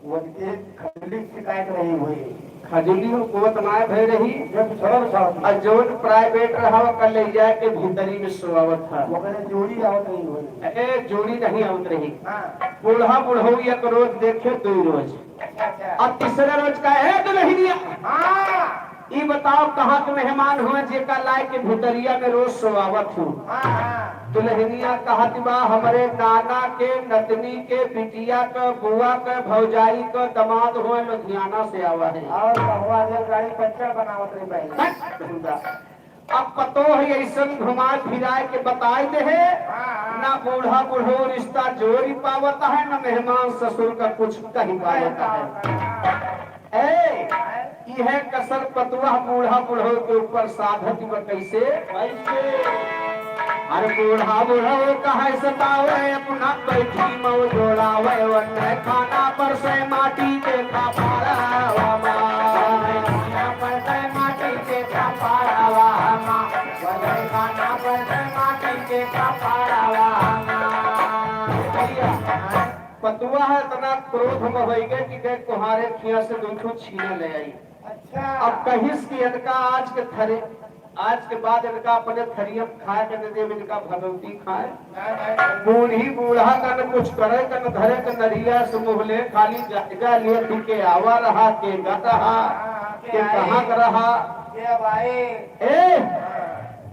उनके खजुली शिकायत नहीं हुई। खजुली हुकूमत नाय भय रही। जब छोड़ छोड़। और जौन प्राइवेट रहा, वो का ले जाए के भीतरी में सोआवत था। वो कहने जोड़ी आवत नहीं हुई। ए, जोड़ी नहीं आवत रही। हाँ। बूढ़ा बुढ़ऊ एक रोज देखे, दुइ रोज। अच्छा, अच्छा। अब तीसरे रोज का, "ए दुल्हनिया, हाँ। ई बताओ कहाँ के मेहमान हुए जेका लाए के भितरिया में रोज सोआवत हूँ?" हाँ, हाँ। दुल्हनिया कहत बा, "हमरे नाना के नतनी के बिटिया के बुआ के भौजाई के दमाद हुए, लुधियाना से आवा है।" और बहुआ रेलगाड़ी पंचर बनावत रही पहले। हट, धंधा। अब पतोह अइसन घुमाए फिराए के बताए दे है, हाँ, हाँ। ना बूढ़ा बुढ़ऊ रिश्ता जोड़ी पावत है, ना मेहमान ससुर का कुछ कही पावत है। ए, इहे कसर पतोह बूढ़ा बुढ़ऊ के ऊपर साधत बा कैसे? कैसे? अरे बूढ़ा बुढ़ऊ कहे सतावे, अपना बैठी मऊ जोड़ावे, वन्ने खाना पर से माटी के कपाड़ा। खाना पर से माटी के कपाड़ावा हमा, वजन खाना पर से माटी के कपाड़ावा हमा। भैया, पतोह इतना क्रोध में होइ गए कि गए कोहारे खिया से दुइ ठो छीना ले आई। अच्छा। अब कहिस कि इनका आज के थरे, आज के बाद इनका अपने थरिया में खाए के दे देब, इनका भगवती खाए। बूढ़ी बूढ़ा का न कुछ करे, का न धरे, का नरिया से मुँह ले, खाली गाजा लिए पी के आवा रहा, के गा रहा, के कहाँ का रहा। ए,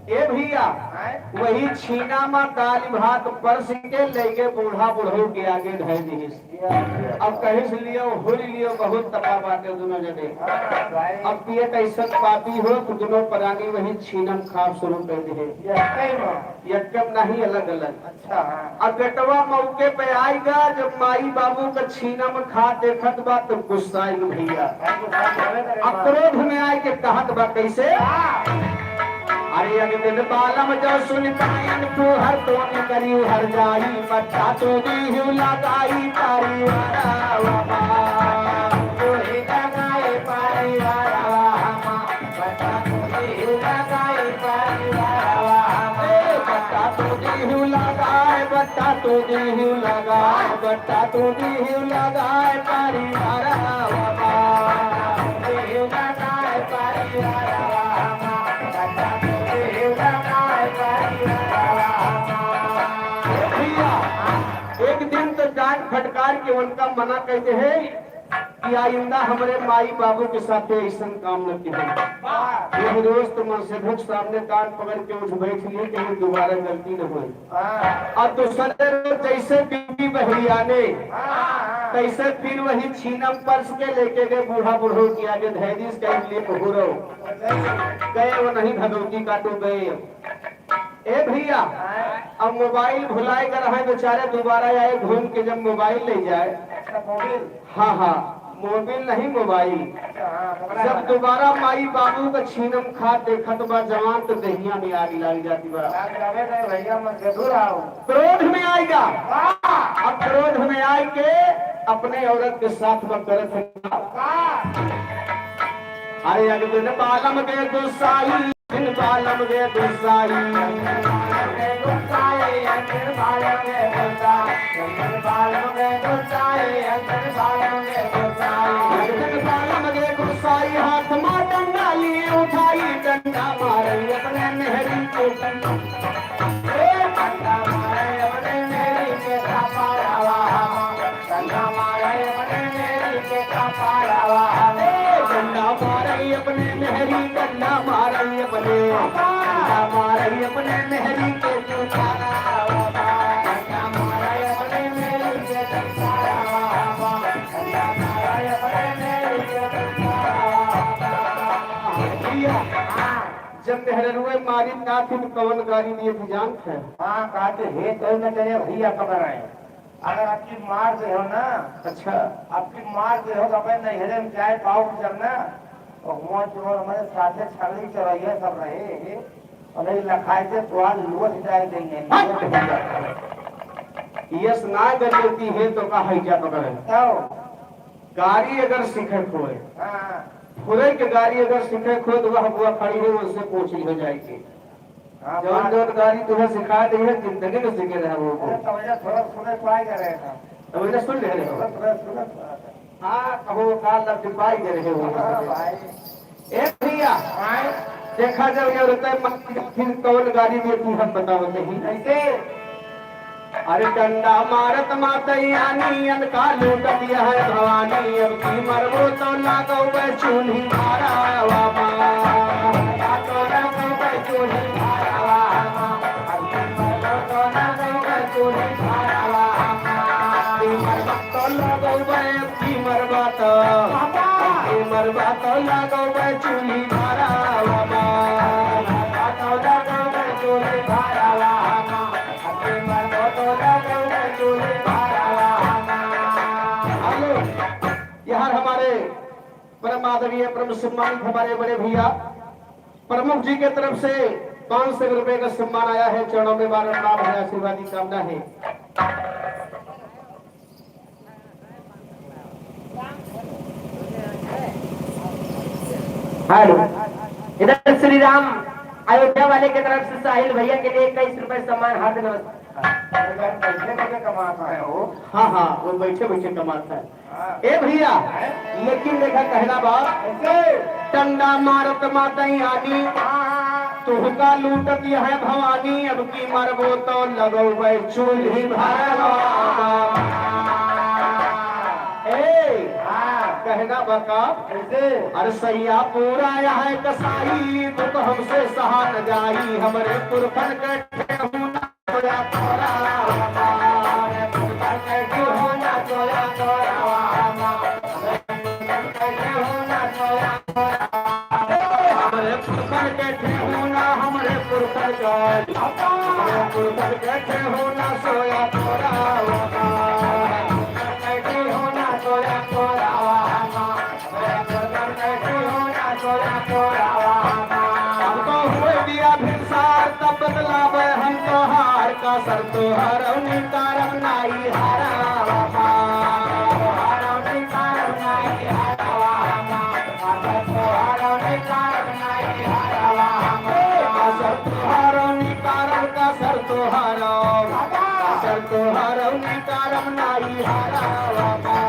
ए भैया, वही छीना में दाल भात परस के लेके बूढ़ा बुढ़ऊ के आगे धर दिहिस। अब कहिस लियो, हुरि लियो, बहुत तपा बाटे दुनो जने। अब पिए कैसन पापी हो, तो दुनो परानी वही छीनम खाब शुरू कर दिहे। यक्कम नहीं, अलग अलग। अच्छा, हाँ। अब बेटवा मौके पे आइगा, जब माई बाबू का छीनम खा देखत बा, तो गुस्साइल भैया। अब क्रोध में आइके कहत बा कैसे? अरे एक दिन बालम जो सुनि पायन फूहर तोन करिउ हर जाई, बट्टा तू दिहु लगाई परिवारवा मा। तू ही लगाई परिवारवा मा, बट्टा तू दिहु लगाई परिवारवा मा। ए, बट्टा तू दिहु लगाए, बट्टा तू दिहु लगाए, बट्टा तू दिहु लगाए परिवारवा मा। के उनका मना कहते हैं कि आइंदा हमरे माई बाबू के साथे अइसन काम न किहे। ये दोस्त मन से भूख सामने कान पकड़ के उठ बैठ लिए, कहीं दोबारा गलती न होए। हाँ। और दूसरे रोज जैसे बीबी बहरियाने, हाँ। तैसे फिर वही छीनम पर्स के लेके गए, बूढ़ा बूढ़ो के आगे धै दीस, कहीं लिए बहूरो। गए वो नहीं भगवती काटो गए। ए भैया, हाँ। अब मोबाइल भुलाए कर रहे बेचारे, दोबारा आए घूम के जब मोबाइल ले जाए। अच्छा, मोबिल। हाँ, हाँ, मोबिल नहीं, मोबाइल। अच्छा, हाँ, मोबाइल। जब दोबारा माई बाबू का छीनम खात देखत बा जवान, तो दहिया में आग लाग जाती बा। आग लगे नहीं भैया, मैं जरूर आऊँ। क्रोध में आएगा। हाँ। अब क्रोध में आए के अपने औरत के साथ में करत है। हाँ। अरे एक दिन बालम के गुस्साई, दिन बालम के गुस्साई। एक दिन बालम के गुस्साई, हाथ मा डंडा लिए उठाई, डंडा मारे अपने मेहरी के। ए, डंडा मारे अपने मेहरी के कपारवा। डंडा मारे अपने मेहरी के कपारवा। ए, डंडा मारे अपने मेहरी, डंडा मारे अपने, डंडा मारे अपने मेहरी के कपारवा। डंडा मारे अपने मेहरी के कपारवा। डंडा मारे अपने मेहरी के कपारवा। भैया, जब मेहररुए मारी ना थी तो कवन गारी दिए थी जानत है? हाँ, कहते हे तो न करे भैया पकड़ाए। अगर आपकी मार दे हो ना, अच्छा। आपकी मार दे हो तो अपने नैहरे में जाए पाओ जब ना, और हुआ जो हमारे साथे छगड़ी चोरैया सब रहे, और नहीं लखाए से तो आज लोट जाए देंगे। हट भैया। यस ना गलती है तो का है क्या पकड़े? तो? गाड़ी अगर सीखे खोए, हाँ। फुरे के गाड़ी अगर सीखे खोए तो वह बुआ खड़ी है, उससे पूछ लियो जाए के। हाँ, जौन बात। जौन गाड़ी तुहे सिखा दी है, जिंदगी में सीखे रहे वो। अरे, तब ये थोड़ा सुने पाए जा रहे हैं। तब ये सुन रहे हो। थोड़ा, थोड़ा सुने पाए। हाँ, कहो का लफ्ज पाई दे रहे हो। हाँ, भाई। ए भैया, हाँ। देखा जब ये औरतें मारी जाती हैं, कौन गारी देती हम बताओ नहीं। कैसे? अरे डंडा मारत मातई आनी, अनका लूटत यह भवानी, अब की मरबो तो लागो बे चूल्ही भारावा मा। तो लागो बे चूल्ही भारावा मा। अब की मरबो तो लागो बे चूल्ही भारावा मा। की मरबो तो लागो बे की मरबा तो, बाबा। की मरबा तो लागो बे चूल्ही भारावा मा। तो लागो बे चूल्ही भारावा मा। की मरबा तो लागो बे चूल्ही भारावा मा। हेलो, यार हमारे परम आदरणीय, परम सम्मानित हमारे बड़े भैया प्रमुख जी के तरफ से पाँच सौ रुपए का सम्मान आया है। चरणों में बारंबार है आशीर्वाद की कामना है। हेलो, इधर श्री राम अयोध्या वाले के तरफ से साहिल भैया के लिए इक्कीस रुपए सम्मान, हार्दिक नमस्कार। अरे यार, बैठे बैठे कमाता है वो। हाँ, हाँ, वो बैठे बैठे कमाता है। हाँ। ए भैया, हैं? लेकिन देखा कहना बात, कैसे? डंडा मारत मातई आनी, हाँ। तुहका लूटत यह भवानी, अब की मरबो तो लगौबै चूल्ही भरवा। ए, हाँ। कहना बका, कैसे? अरे सैया पूरा यह कसाई, दुख हमसे सहा न जाई, हमरे पुरखन के ठेहुना हमरे पुरखन के ठेहुना, हमरे पुरखन के, हमरे पुरखन के ठेहुना सोया तोरा। अब तो हुए दिया भिनसार, तब बतलावे हम तोहार, का सर तोहार निकारम नाई हरावा मा। तोहार निकारम नाई हरावा मा। का सर तोहार निकारम नाई हरावा मा। का सर तोहार निकारम, का सर तोहार, का सर तोहार निकारम नाई हरावा मा।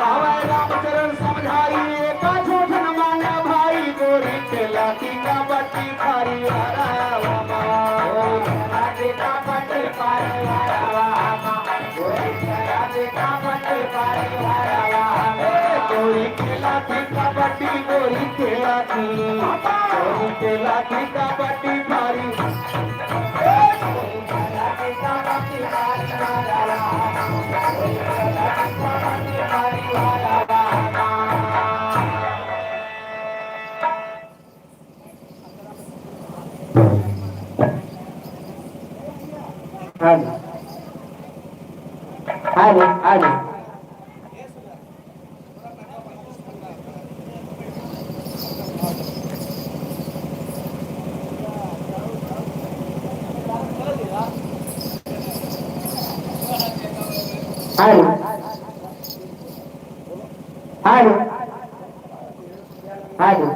कहवे रामचरण समझाई, एका झूठ न माने भाई, गोरी के लाठी का गोरी के लागी, गोरी के लागी कबड्डी मारी। हाँ जी। हाँ जी, हाँ जी। हाँ जी। हाँ जी। हाँ जी।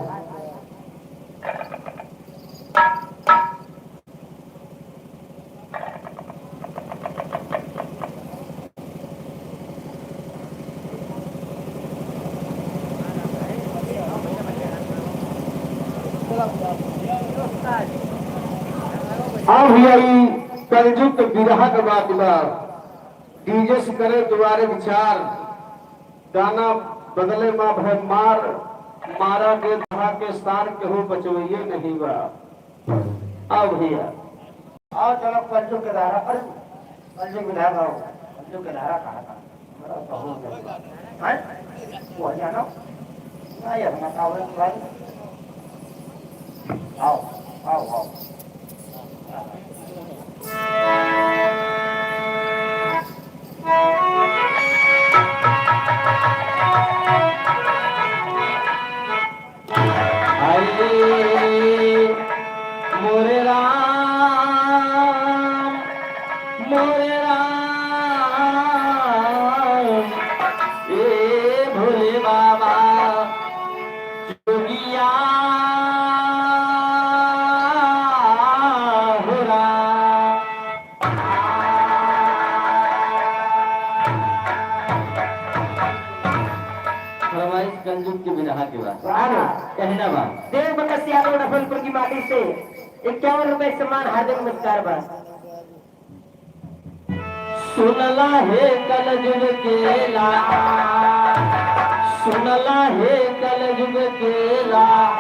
अब भैया, ई कलजुग के बिरहा के बात बा। DJ से करे दुआरे विचार, गाना बदले मा भय मार, मारा के दहा के सार केहू बचवइये नहीं बा। आओ भैया। आओ, चलो, कलजुग के धारा, अरे, कलजुग के धारा, आओ। कलजुग के धारा कहाँ था? हमारा बहुत है। हैं? वो जानो? ना, ये अपना कावड़ भाई। आओ, आओ, आओ। हाय मोरे राम, मोरे राम, ए भोले बाबा, जोगिया हो राम। फरमाइश कलजुग के बिरहा के बा। वाह। कहना बा। देव बकस यादव नफलपुर की माटी से इक्यावन रुपए सम्मान, हार्दिक नमस्कार बा। सुनला हे कलजुग के लाल, सुनला हे कलजुग के लाल,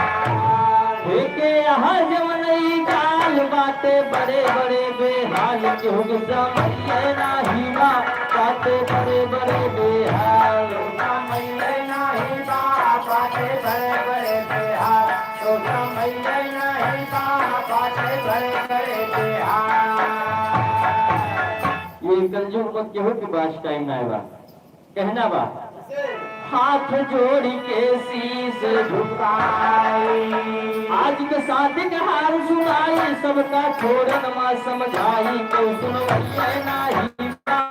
हे के यहाँ जवन ई काल बाटे बड़े बड़े बेहाल, केहू के समझे नाही बा, बाटे बड़े बड़े बेहाल। समझे नाही बा, बाटे बड़े बड़े बेहाल। ये कलजुग में केहू के पास टाइम ना बा। कहना बा, हाथ जोड़ी के शीश झुकाई, आज के शादी के हाल सुनाई, सबका छोड़न मा समझाई, केहू सुनवइये नाही बा।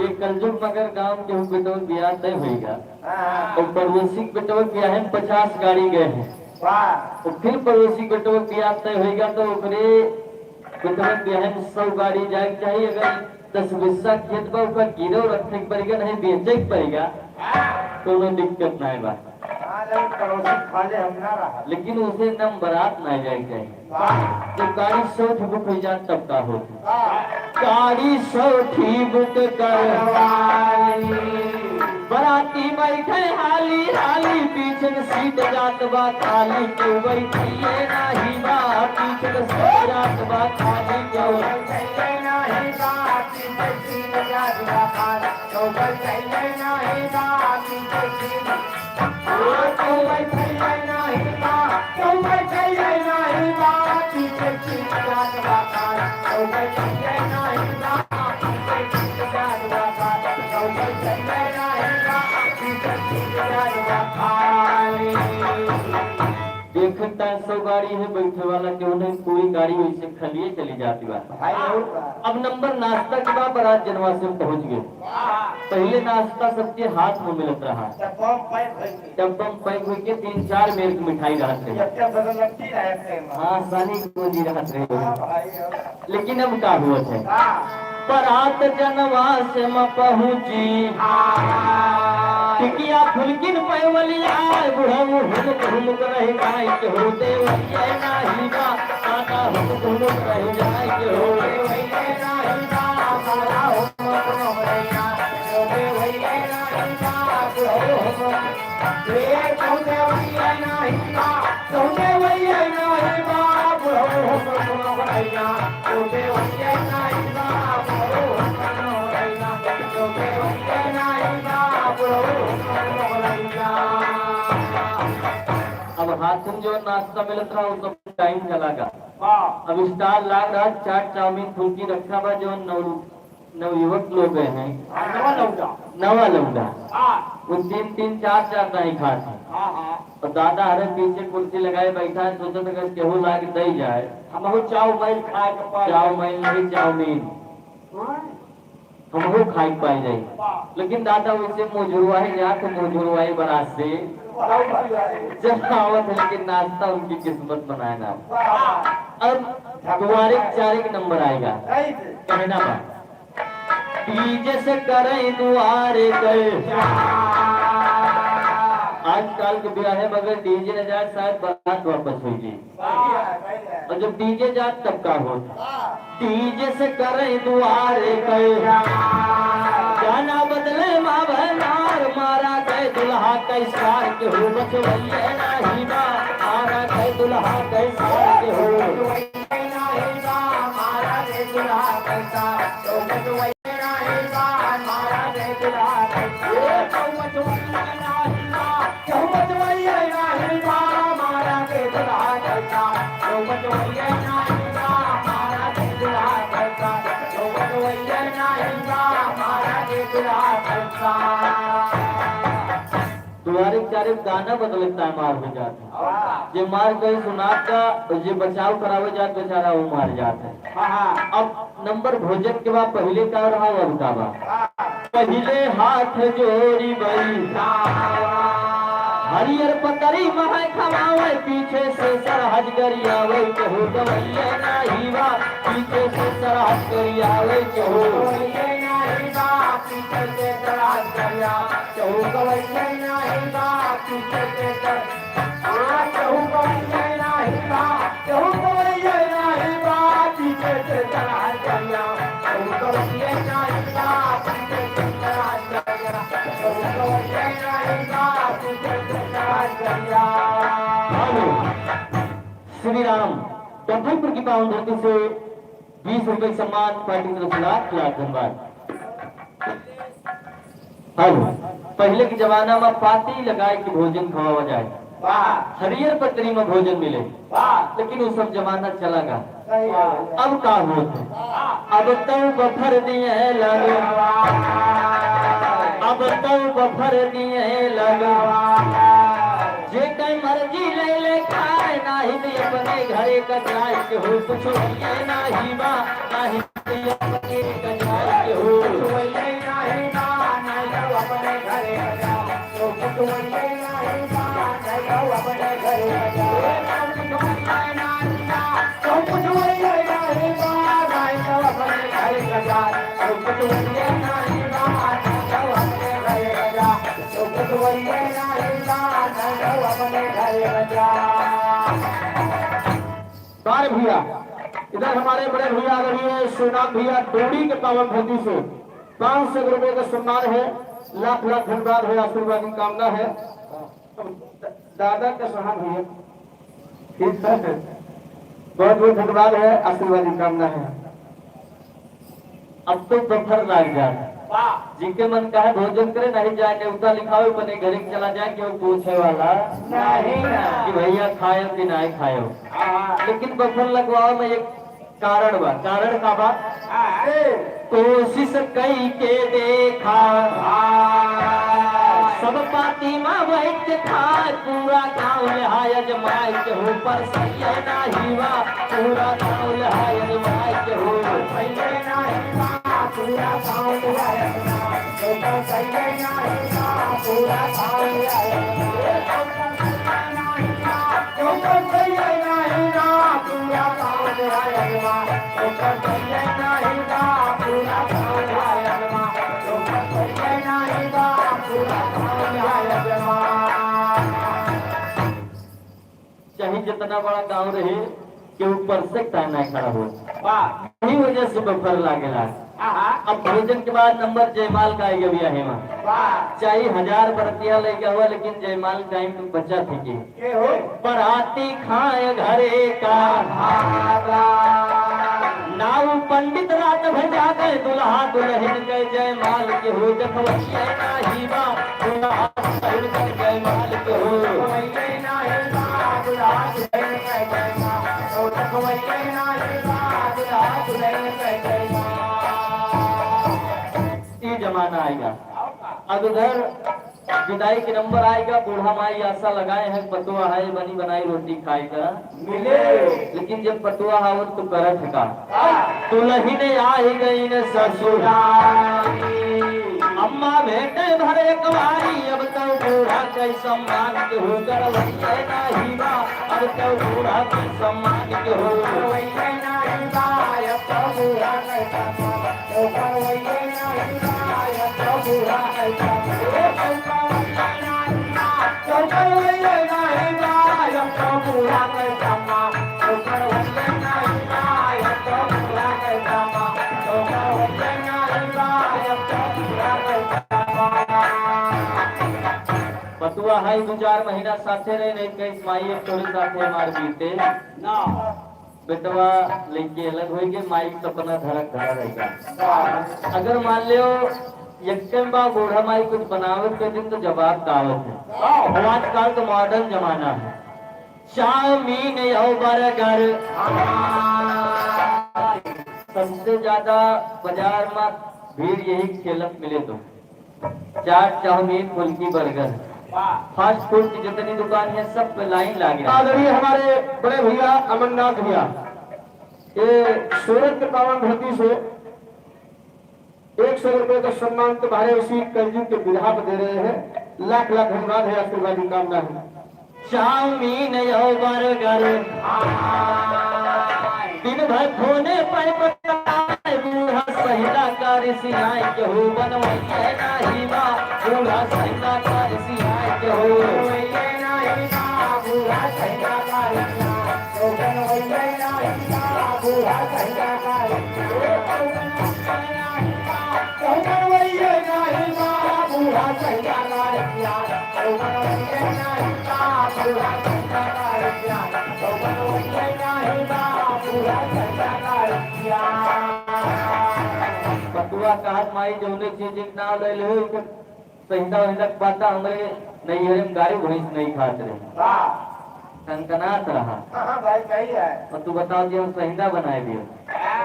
ये कलजुग मगर गाँव के हूँ बेटवन बियाह तय होइगा। हाँ। और पड़ोसी के बेटवा के बियाहे में पचास गाड़ी गए हैं। वाह। और फिर पड़ोसी के बेटवा के बियाह तय होइगा तो ओकरे बेटवा के बियाहे में सौ गाड़ी जाए के चाहिए। अगर दस बीसा खेत बा, ओकर गिरव रखे के पड़ेगा, नहीं बेचे के पड़ेगा, कोनो दिक्कत नहीं बा। हाँ, लेकिन पड़ोसी खाले हम ना रहा। लेकिन उसे नम बारात ना जाए के चाहिए। वाह। जब गाड़ी सौ ठे बुक हो जात तब का हो? वाह। गाड़ी सौ ठी बुक करवाई। बराती बैठे हाली हाली, पीछे के सीट जात बा खाली, केहू बैठइये नाही बा, पीछे के सीट जात बा खाली, केहू बैठइये नाही बा, पीछे के सीट जात बा खाली, केहू बैठइये नाही बा, पीछे के सीट देखता सौ गाड़ी है बैठे वाला, केहू नहीं, पूरी गाड़ी वैसे खलिए चली जाती बा। भाई, और बा। अब नंबर नाश्ता के बा, बारात जनवा से पहुंच गए। पहिले नाश्ता सबके हाथ में मिलत रहा। डब्बा में पैक होइके। डब्बा में पैक होइके तीन चार मेर के मिठाई रहत रही। एक के बगल में तीन है सेम। हाँ, सानी पूंजी रहत रही। हाँ भाई, हाँ। लेकिन अब का हुआ है? हाँ। परात जनवा से म पहुँची। हाँ। टिकिया फुलकिन पैवली आए, बुढ़ऊ हुमुक हुमुक रह जाए के हो, देवैया नाही बा, आका हुमुक हुमुक रह जाए के हो। अब हाथ में जो नाश्ता मिलत रहा, वो सब टाइम चला गया। हाँ। अब स्टॉल लाग रहा, चाट, चाउमीन, फुल्की रखा बा, जो नौ नवयुवक लोग हैं। हाँ, नवा लौंडा। नवा लौंडा। हाँ। वो तीन तीन, चार चार नहीं खात हैं। हाँ, हाँ। और दादा हरे पीछे कुर्सी लगाए बैठा है, सोचत अगर केहू लाग दे जाए। हमहू चाव मैल खाए के पाए। चाव मैल नहीं, चाउमीन। हाँ। हमहू खाए के पाए जाए। वाह। लेकिन दादा वैसे मुजुरवाए जात, मुजुरवाए बरात से। वाह, वाह, वाह। जब आवत है, लेकिन नाश्ता उनकी किस्मत बनाए ना। वाह। अब दुआरे चार एक नंबर आएगा। सही से। कहना बा। डीजे से करें दुआरे गए। आजकल के ब्याहे में अगर डीजे न जाए, शायद बारात वापस होई जी। और जब डीजे जात, तब का होत? डीजे से करें दुआरे गए। गाना बदले माँ भैनार, मारा गए दुल्हा कै सार के हो, बचवैया नाही बा, मारा गए दुल्हा कै सार के हो। दुआरे चारे गाना बदले टाइम मार हो जात है। जे मार कहीं सुनात का, जे बचाव करावे जात बेचारा वो मार जात है। हाँ, हाँ। अब नंबर भोजन के बाद पहिले का रहा, अब का बा? पहिले हाथ जोड़ी बई, हरियर पकड़ी महै खवावै, पीछे से सरहज गरियावै, केहू गवैया नाही बा, पीछे से सरहज गरियावै, केहू गवैया नाही बा, पीछे से सरहज गरिया, केहू गवैया नाही बा, पीछे से सर- हेलो, श्री राम, कथईपुर की पावन धरती से बीस रुपए सम्मान पार्टी की तरफ से लाख लाख धन्यवाद। हेलो, पहिले के जमाना में पाती लगाए के भोजन खवावा जाए। वाह। हरियर पतरी में भोजन मिले। वाह। लेकिन वो सब जमाना चला गा। सही बात है। अब का होत है? अब तौ बफर दिए लगो। अब तौ बफर दिए लगो। जे कै मर्जी ले ले खाए, नाही तो अपने घरे का जाए, केहू कुछ होइए नाही बा, नाही बार भैया, इधर हमारे बड़े भैया आदरणीय शिवनाथ भैया डोरी के पावन धरती से पाँच सौ रुपए का सम्मान है। लाख लाख धन्यवाद है, आशीर्वाद की कामना है। दादा का सहान भैया, ठीक है, बहुत बहुत धन्यवाद है, आशीर्वाद की कामना है। अब तो बफर लाग जात। वाह। जिनके मन कहे भोजन करे, नहीं जाए, नेवता लिखावे, अपने घरे के चला जाए, केहू पूछे वाला नहीं ना। कि भैया खायो कि नहीं खायो। हाँ। लेकिन बफर लगवावे में एक कारण बा। कारण का बा? हाँ। कोशिश कई के देखा। हाँ। सब पाती में बैठ के खाए, पूरा गाँव ले हाय अजमाए, केहू पर सही नाही बा। पूरा गाँव ले हाय अजमाए, केहू पर सही नाही बा। पूरा गाँव ले हाय अजमाए, केहू पर जितना बड़ा गाँव रहे, केहू परसेक तान नाहीं खड़ा हो। वाह। यही वजह से बफर लागेला। आहा। अब भोजन के बाद नंबर जयमाल का आइगा भैया हेमा। वाह। चाहे हजार बरतिया लइका हुआ, लेकिन जयमाल टाइम में बचा थी के। के हो? बराती खाए घरे का। आहा। नाऊ पंडित रात भर जागे, दुल्हा दुल्हन के जयमाल के हो, देखवैया नाही बा, दुल्हा दुल्हन के जयमाल के हो। ई जमाना आइगा। अब इधर विदाई के नंबर आइगा, बूढ़ा माई आसा लगाए हैं, पतोह है बनी बनाई रोटी खाए का। मिले। लेकिन जब पतोह आवत तो करत है का? दुलहिन आइ गइन ससुरारी। अम्मा भेटे भर एक बारी, अब तो बूढ़ा के सम्मान केहू करवैया नाही बा, अब तो बूढ़ा के सम्मान केहू करवैया नाही बा, अब तो बूढ़ा के सम्मान केहू करवैया नाही बा, अब तो बूढ़ा के सम्मान पतुआ है, दू चार महीना साथे रहे, नहीं कहीं माई एक तोरे साथे मार पीते। ना। बेटवा लइके अलग होइगे, माई के सपना धरक धरा रहेगा। अगर मान लियो, यक्कन बा बूढ़ा माई कुछ बनावत के दिन तो जवाब का आवत है। अब आजकल तो मॉडर्न जमाना है, चाउमीन और बर्गर। सबसे ज्यादा बाजार में भीड़ यही खेलत मिले तो चाट, चाउमीन, फुल्की, बर्गर, फास्ट फूड की जितनी दुकान है, सब पे लाइन लाग रही है। आदरणीय हमारे बड़े भैया अमरनाथ भैया, ये सूरत के पावन धरती से एक सौ रुपए का सम्मान तुम्हारे उसी कलयुग के बिरहा पर दे रहे हैं। लाख लाख धन्यवाद है, आशीर्वाद की कामना है। चाउमीन और बर्गर, दिन भर फोने पर बताए, बूढ़ा सहिला का रिसियाई केहू बनवैया नाही बा, बूढ़ा सहिला का रिसियाई केहू बनवैया नाही बा, बूढ़ा सहिला का रिसियाई केहू बनवैया नाही बा, बूढ़ा सहिला का रिसियाई केहू बनवैया नाही बा, बूढ़ा सहिला का रिसियाई पतुआ कहत माई जौने चीज के नाम ले ले, सहिंदा वहिंदा के पता हमरे नैहरे में गाय भैंस नहीं खात रहे। कनकनात रहा। हाँ, हाँ भाई, सही है। और तू बताओ जी, हम सहिंदा बनाए दियो। हाँ।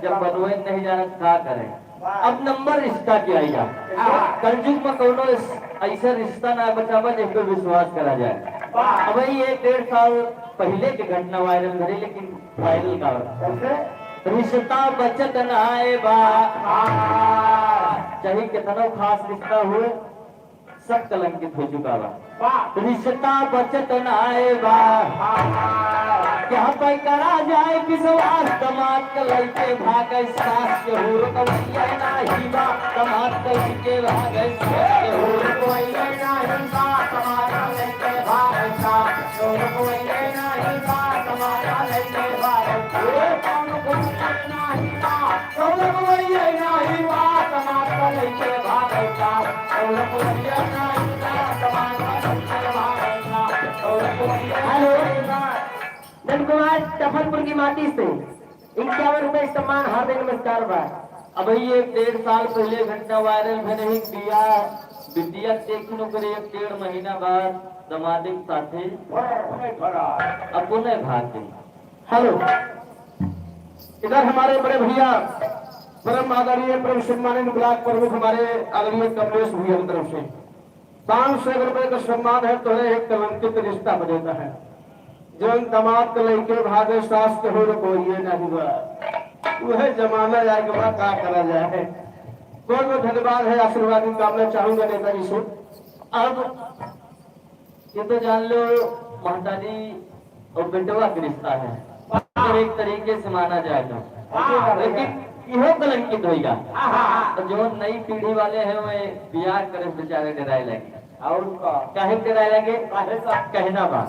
जब बनवे नहीं जाना तो का करे? वाह। अब नंबर रिश्ता के आइगा। हाँ। कलयुग में कौनो इस-, ऐसा रिश्ता ना बचा बा जिस पे विश्वास करा जाए। वाह। अब ये एक डेढ़ साल पहले की घटना वायरल भरी, लेकिन वायरल का कैसे? रिश्ता बचत ना आए बा। हाँ। चाहे कितना खास रिश्ता हुए, सब कलंकित हो चुका बा। वाह। रिश्ता बचत नाए बा। वाह। यहाँ पे करा जाए विश्वास, दमाद के लइके भागे सास केहू रोकवैया नाही बा, दमाद के लइके भागे सास केहू रोकवैया नाही बा, दमाद के लइके भागे सास केहू रोकवैया नाही बा, दमाद के लइके भागे। हेलो, नंद कुमार टफलपुर की माटी से इक्यावन रुपए सम्मान, हार्दिक नमस्कार बा। अबही एक डेढ़ साल पहले घटना वायरल भे रही, बिया, बिटिया देखी नौकरी एक डेढ़ महीना बाद दमादे के साथे अपने भाग गई। हेलो, इधर हमारे बड़े भैया, परम आदरणीय, परम सम्मानित ब्लॉक प्रमुख हमारे आदरणीय कमलेश भैया की तरफ से पाँच सौ रुपए का सम्मान है। तोहरे एक कलंकित रिश्ता बजेता है, जौन दमाद के लइके भागे सास केहू रोकवैया नाही बा। वह जमाना आए के बाद का करा जाए। बहुत बहुत धन्यवाद है, आशीर्वाद की कामना चाहूंगा नेताजी से। अब ये तो जान लो, महतारी और बेटवा के रिश्ता है, अगर एक तरीके से माना जाए तो। हाँ। लेकिन इहो कलंकित होइगा। हाँ, हाँ, हाँ। तो जो नई पीढ़ी वाले हैं, वे बियाह करे से बेचारे डराए लगे। और का? काहे डराए लगे? काहे का? कहना बा।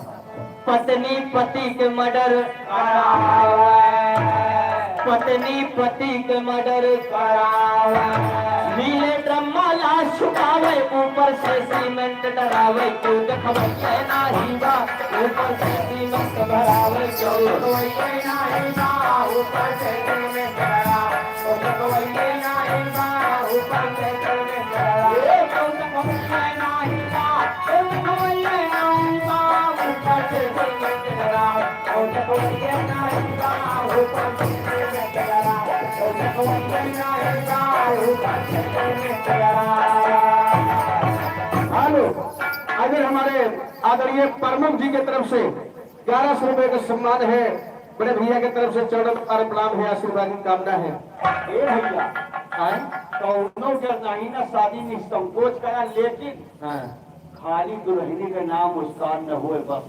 पत्नी पति के मर्डर करावे। पत्नी पति के मर्डर करावे। नीले ड्रम मा लाश छुपावे, ऊपर से सीमेंट डरावे, क्यों देखवैया नाही बा, ऊपर से सीमेंट डरावे, क्यों देखवैया नाही बा, ऊपर से सीमेंट डरावे। हेलो, अभी हमारे आदरणीय प्रमुख जी की तरफ से ग्यारह सौ रुपए का सम्मान है। बड़े भैया की तरफ से चरणों पर प्रणाम है, आशीर्वाद की कामना है। ए भैया, हाँ? कौनो जन नाही ना शादी निसंकोच करा, लेकिन हाँ। खाली दुल्हनी के नाम मुस्कान न होए बस।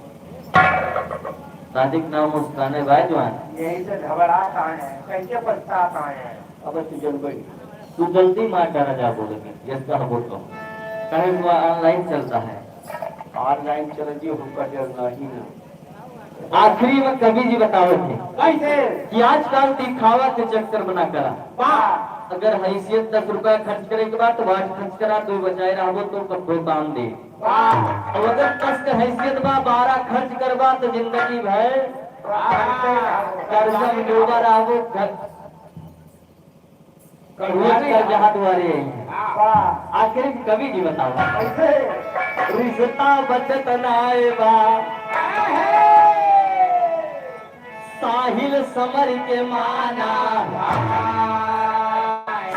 शादी के नाम मुस्कान है भाई जवान। यही से घबरात आए हैं, कैसे पछतात आए हैं। अब तू जन भाई, तू जल्दी मार डाला जा बोले के, यस कहा बोल तो। कहे हुआ ऑनलाइन चलता है। ऑनलाइन चल जी, हमका डर नाही ना। आखिरी में कवि जी बतावत हैं कैसे? कि आजकल दिखावा के चक्कर में ना करा। वाह। अगर हैसियत दस रुपया खर्च करे के बाद तो वाट खर्च करा, दो बचाए रहबो तो कब्बो काम दे। वाह। और अगर दस के हैसियत बा, बारह खर्च करबा तो जिंदगी भर वाह। कर्जा में डूबा रहबो। घर कढ़ुआ कर जहाँ दुआरे आई है। वाह। आखिरी कवि जी बताओ। कैसे? रिश्ता बचत ना आए बा। साहिल समर के माना।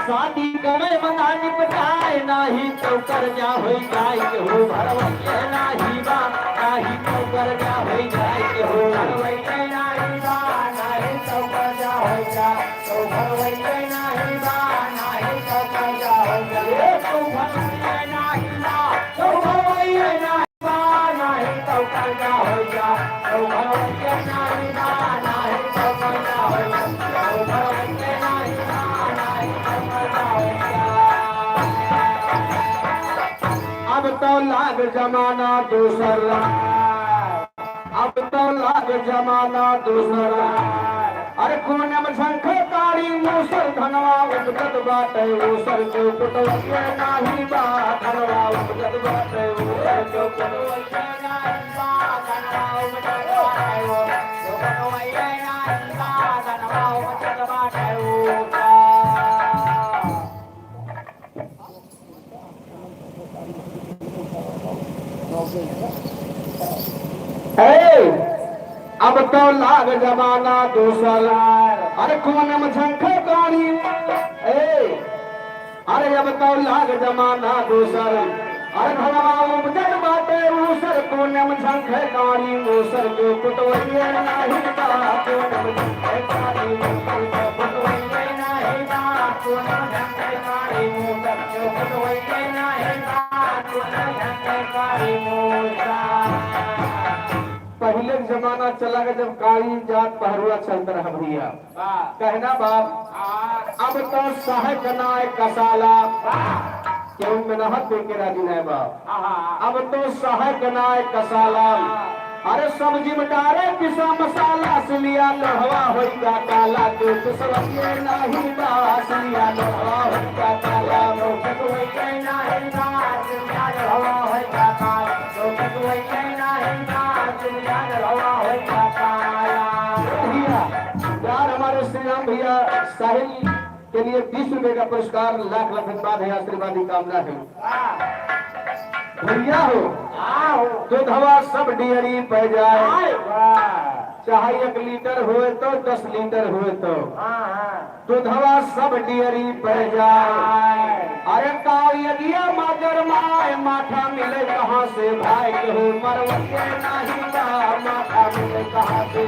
शादी कमर मना निपटाए, नाही तो कर्जा होई जाए, केहू भरवैया नाही बा, नाही तो कर्जा होई जाए, केहू भरवैया नाही बा, नाही तो कर्जा होई जाए। अब तो लाग जमाना दूसर। अब तो लाग जमाना दूसर। अरे कोने में शंख कारी मूसर, धनवा उपजत बाटे ऊसर, केहू कुटवैया नाही बा, धनवा उपजत बाटे ऊसर, केहू कुटवैया नाही बा, धनवा उपजत बाटे ऊसर, केहू कुटवैया नाही बा, धनवा उपजत बाटे ऊसर। ए, अब तो लाग जमाना दूसर। अरे कोने में झंखे गाड़ी। ए, अरे अब तो लाग जमाना दूसर। अरे धनवा उपजत बाटे ऊसर, कोने में झंखे गाड़ी मूसर, केहू कुटवैया नाही बा, कोने में झंखे गाड़ी मूसर, केहू कुटवैया नाही बा, कोने में झंखे गाड़ी मूसर, केहू कुटवैया नाही बा। पहिले के जमाना चला गया, जब काली जात पहरुआ चलत रहा भैया। वाह। कहना बाप, हाँ। अब तो सहायक नाय कसाला। वाह। केहू मेहनत दे के राजी नाय बाप। हाँ, हाँ। अब तो सहायक नाय कसाला। हाँ। अरे सब्जी में डारे पिसा मसाला, सिलिया लोहवा होई गा काला, केहू पिसवैया नाही बा, सिलिया लोहवा होई गा काला, केहू पिसवैया नाही बा, सिलिया लोहवा होई गा काला, केहू पिसवैया नाही बा, सिलिया लोहवा होई गा काला। भैया, यार हमारे श्री राम भैया साहिल के लिए बीस रुपए का पुरस्कार, लाख लाख धन्यवाद है, आशीर्वाद की कामना है। भैया हो, हाँ हो। दूधवा सब डेयरी पे जाए। वाह। चाहे एक लीटर होए तो, दस लीटर होए तो। हाँ, हाँ। दूधवा सब डेयरी पे जाए। अरे काऊ यगिया मगर माय, माठा मिले कहाँ से भाई, केहू मरवैया नाही बा, माठा मिले कहाँ से।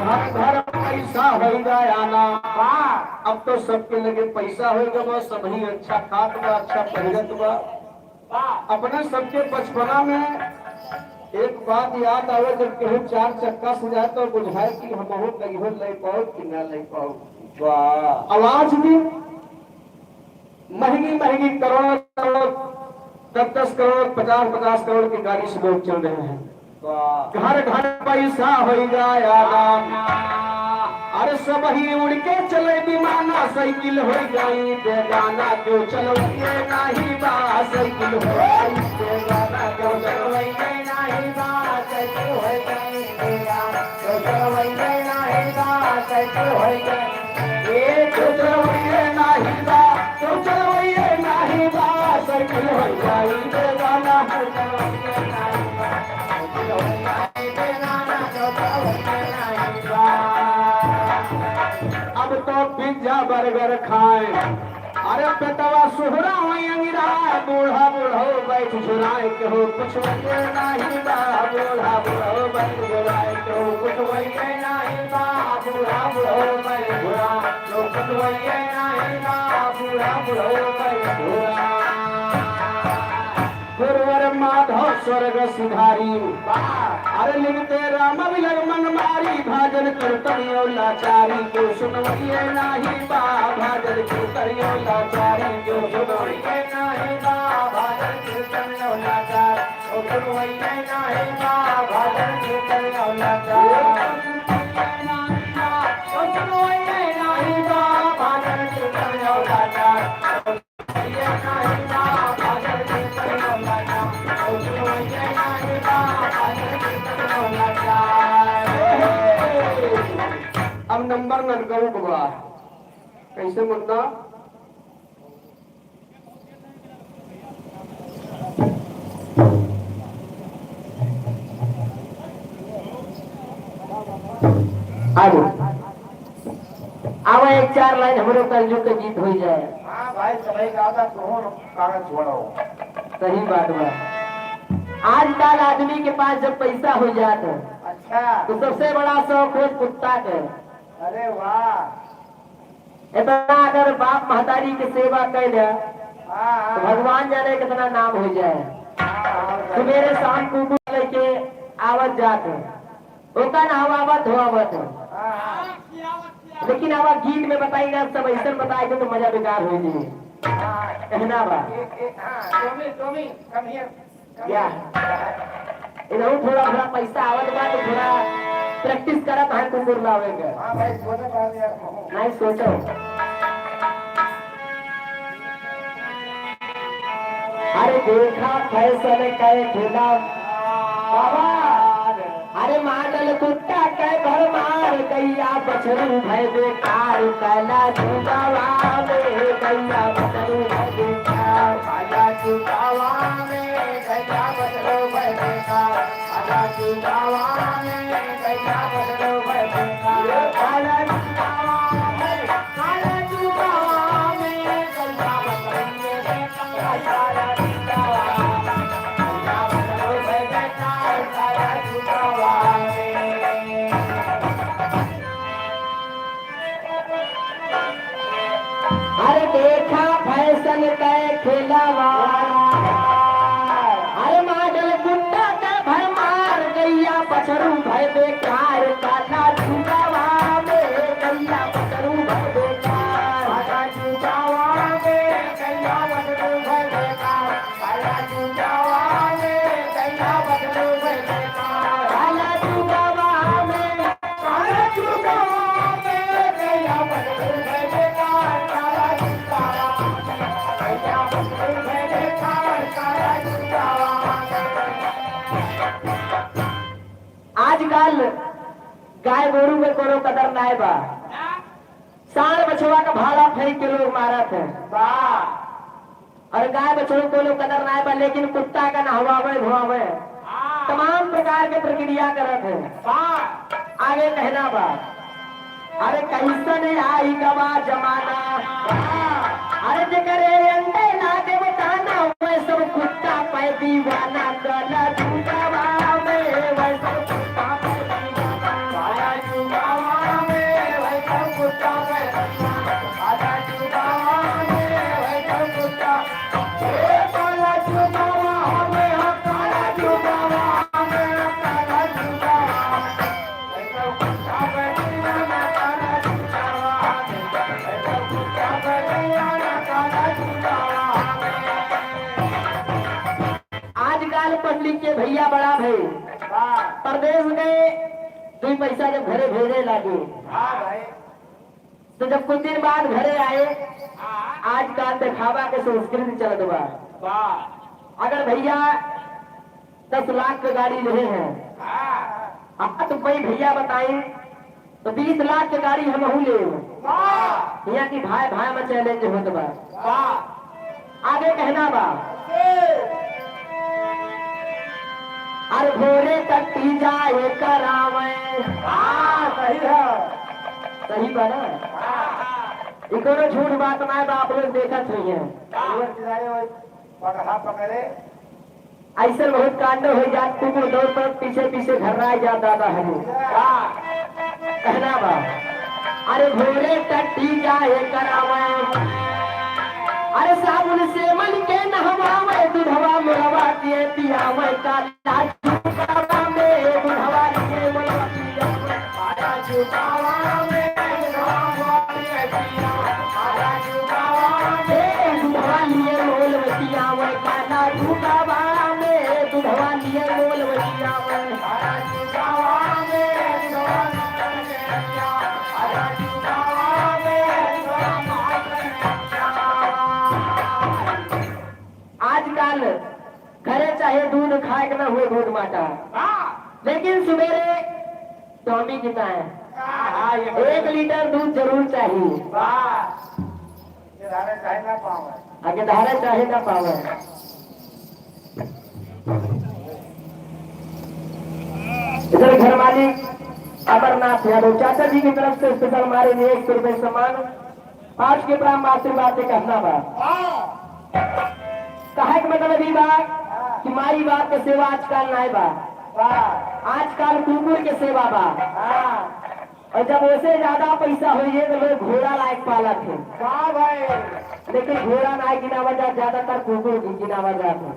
घर घर पैसा हो गया ना। वाह। तो सबके लगे पैसा होइगा बा, सबही अच्छा खात बा, अच्छा पहिरत बा। अपने सबके बचपना में एक बात याद आवे, जब केहू चार चक्का से जाए तो बुझाए कि हमहू कहियो ले पाओ कि ना ले पाओ। वाह। आवाज भी महंगी महंगी, करोड़ करोड़, दस दस करोड़, पचास पचास करोड़ की गाड़ी से लोग चल रहे हैं। वाह। घर घर पैसा होइगा आना। अरे सबही उड़ के चले विमाना, साइकिल होइ जाई बेगाना, क्यों चलवइये नाही बा, साइकिल होइ जाई बेगाना, क्यों चलवइये नाही बा, साइकिल होइ जाई बेगाना, क्यों चलवइये नाही बा, साइकिल होइ जाई। ए, क्यों चलवइये नाही बा, क्यों चलवइये नाही बा, साइकिल होइ जाई बेगाना, क्यों चलवइये नाही बा। अब तो पिज्जा बर्गर खाए, अरे पेटवा सुहरा होई अंगिरा, बूढ़ा बूढ़ो बैठ झुराए, केहू कुछ वइये नाही बा, बूढ़ा बूढ़ो बैठ झुराए, केहू कुछ वइये नाही बा, बूढ़ा बूढ़ो बैठ झुरा, केहू कुछ वइये नाही बा, बूढ़ा बूढ़ो बैठ झुरा। गुरुवर माधव स्वर्ग सिधारी। अरे लिखते राम बिलग मन मारी, भजन कीर्तन और लाचारी, क्यों सुनवइये नाही बा, भजन कीर्तन और लाचारी, क्यों सुनवइये नाही बा, भजन कीर्तन और लाचारी, क्यों सुनवइये नाही बा, भजन कीर्तन और लाचारी। अब नंबर ननकऊ के बा। कैसे मुन्ना? आगे। आवा एक चार लाइन हमरो कलजुग के गीत होई जाए। हाँ भाई, समय का आता, तू कागज छोड़ो। सही बात बा। आजकल आदमी के पास जब पैसा हो जात है, अच्छा। तो सबसे बड़ा शौक हो कुत्ता के। अरे वाह। इतना अगर बाप महतारी के सेवा कैले, हाँ, तो हाँ। भगवान जाने कितना नाम हो जाए। हाँ, हाँ, सही। सुबेरे शाम कुकुर लेके आवत जात है, ओका नहवावत धोआवत है। हाँ, हाँ। लेकिन अब गीत में बताई ना, सब ऐसन बताए के तो मजा बेकार हो जाए। हाँ। कहना बा। ए, ए, हाँ, टॉमी, टॉमी, come here। या। इधर थोड़ा, थोड़ा पैसा आवत बा तो थोड़ा practice करत है कुकुर लावे के। हाँ भाई, सोचत है यार, हम। नहीं सोचो। अरे देखा फैशन कै ठेला बाबा। अरे माडल कुत्ता कै भरमार, गैया बछरू भय बेकार, काला जुगावा में गैया बछरू भय बेकार। काला जुगावा में गैया बछरू भय बेकार, काला जुगावा में गैया बछरू भय बेकार। काला जुगावा में, काला जुगावा में गैया बछरू भय बेकार। अरे देखा फैशन कै ठेलावा। अरे माडल कुत्ता कै भरमार, गैया बछरू भय बेकार, काला जुगावा में गैया बछरू भय बेकार। काला जुगावा में गैया बछरू भय बेकार। काला जुगावा में गैया बछरू भय बेकार। काला जुगावा में, काला जुगावा में गैया बछरू भय बेकार। काला जुगावा में गैया बछरू भय बेकार। काला जुगावा में। आजकल गाय गोरू के कोनो कदर नाय बा। साँड़ बछवा का भाला फेंक के लोग मारत है। बा। और गाय बछरू को लोग कदर नाय बा, लेकिन कुत्ता का नहवावे धोआवे, हाँ। तमाम प्रकार के प्रक्रिया करत है। बा। आगे कहना बा, अरे कैसन आई गवा जमाना, अरे जेकरे अंडे लागे वो ताना, वै सब कुत्ता पै दीवाना। काला जुगावा में वै सब कुत्ता पै दीवाना। काला जुगावा में वै सब कुत्ता पै दीवाना। भैया बड़ा भाई, हाँ। परदेस गए, दुइ पैसा जब घरे भेजे लागे, हाँ भाई। तो जब कुछ दिन बाद घरे आए, हाँ। आजकल देखावा के संस्कृति चलत बा। वाह। अगर भैया दस लाख के गाड़ी लेहे हैं, हाँ। हाँ, तो कोई भैया बताई, तो बीस लाख के गाड़ी हमहू लेब। वाह। हियाँ की भाई भाई में challenge होत बा। वाह। आगे कहना बा। अरे भोरे टट्टी जाए करावे। हाँ, सही है। सही बा ना? हाँ। ई कोनो झूठ बात ना बा, आप लोग देखत होइहैं। हाँ। पगहा पकड़े। ऐसे बहुत कांड हो जात, कुकुर दौड़ पर पीछे पीछे घर राय जात दादा हरे। कहना बा, अरे भोरे टट्टी जाए करावे, अरे साबुन से मन के नहवावे, दूधवा मोरवा के पियावे, काला चुकावा में दूधवा के मोरवा पियावे। आजकल घरे चाहे दूध खाए के ना हुए, दूध माटा, हाँ। लेकिन सुबेरे टॉमी कितना है? हाँ, हाँ, ये एक लीटर दूध जरूर चाहिए। वाह। ये धारे चाहे ना पावे। आगे धारे चाहे ना पावे। इधर घर मालिक अमरनाथ यादव चाचा जी की तरफ से special हमारे लिए एक सौ रुपए सम्मान। पाँच के प्रेम आशीर्वाद से कहना बा। हाँ। कहे के मतलब ई बा कि माई बाप के सेवा आजकल नाय बा। हाँ। आजकल कुकुर के सेवा बा। हाँ। और जब ओसे ज्यादा पैसा होइए तो लोग घोड़ा लायक पालत है। हाँ भाई। लेकिन घोड़ा ना गिनावा जात, ज्यादातर कुकुर गिनावा जात है।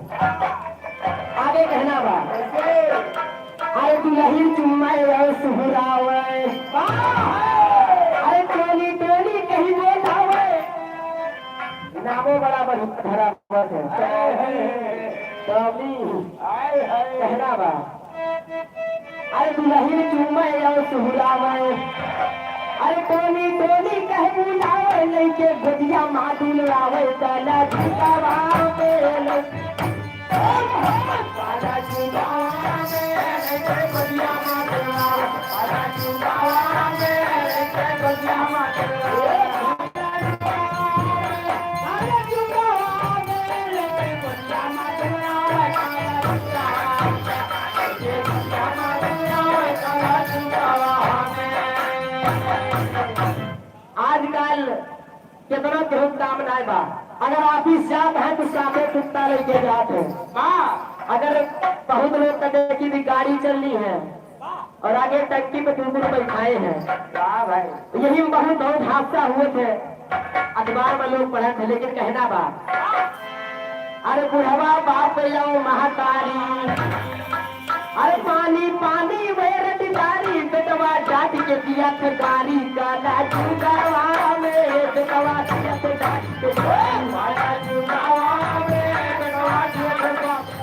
आगे कहना बा। कैसे? अरे दुलहिन चुम्मा ए सुहुरावे। अरे टोनी टोनी कहीं बोलावे। नामो बड़ा बढ़िया धरा हुआ है। टॉमी। कहना बा। अरे दुलहिन चुम्मा ए सुहुरावे। अरे टोनी टोनी कहीं बोलावे, लइके गोदिया माँ डुलरावे, काला झुकावा में लइके आजकल केतना केहू काम नाय बा। अगर ऑफिस जात है तो साथे कुत्ता लेके जात है। हाँ। अगर बहुत लोग का देखी भी गाड़ी चलनी है और आगे टंकी पे कुकुर बैठाए हैं। वाह भाई। यही में बहुत बहुत हादसा हुए थे, अखबार में लोग पढ़े थे, लेकिन कहना बा, अरे बुढ़वा बाप या महतारी, अरे पानी पानी वे रटदारी, बेटवा डांट के दिया थे गारी, काला जुगावा में बेटवा दिया थे डांट के गारी, काला जुगावा में बेटवा दिया थे गारी।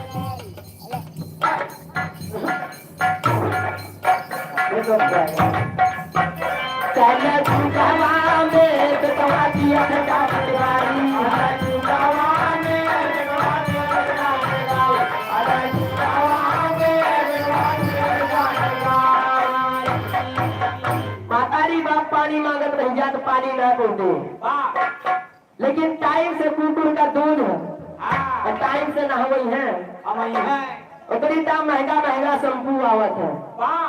महतारी बाप पानी मांगत रह जात, पानी ना दे दे। लेकिन टाइम से कुकुर का दूध है, हाँ। और टाइम से नहवई है। हम वही हैं। ओकरी ता महंगा महंगा शैम्पू आवत है, वाह।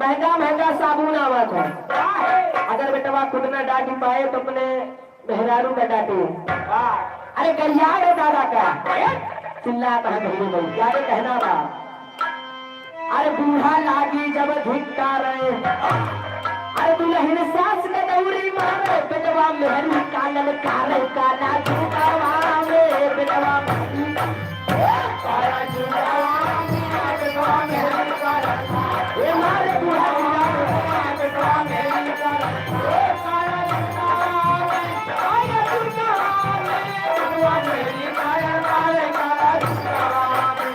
महंगा महंगा साबुन आवत है। वाह। अगर बेटवा खुद ना डांट पाए तो अपने मेहरारू का डांटे। वाह। अरे गरिया रे दादा का, ए? चिल्लात है भैया भाई, क्या रे कहना बा? अरे बूढ़ा लागी जब धिक्कारे, अरे दुलहिन सास के दौरी मारे, बेटवा मेहरी का ललकारे, काला जुगावा में बेटवा मेहरी, काला जुगावा में बेटवा मेहरी का ललकारे, ए मारे बूढ़ा, बूढ़ा, बेटवा मेहरी का ललकारे, काला जुगावा में, काला जुगावा में, बेटवा मेहरी का ललकारे, काला जुगावा में।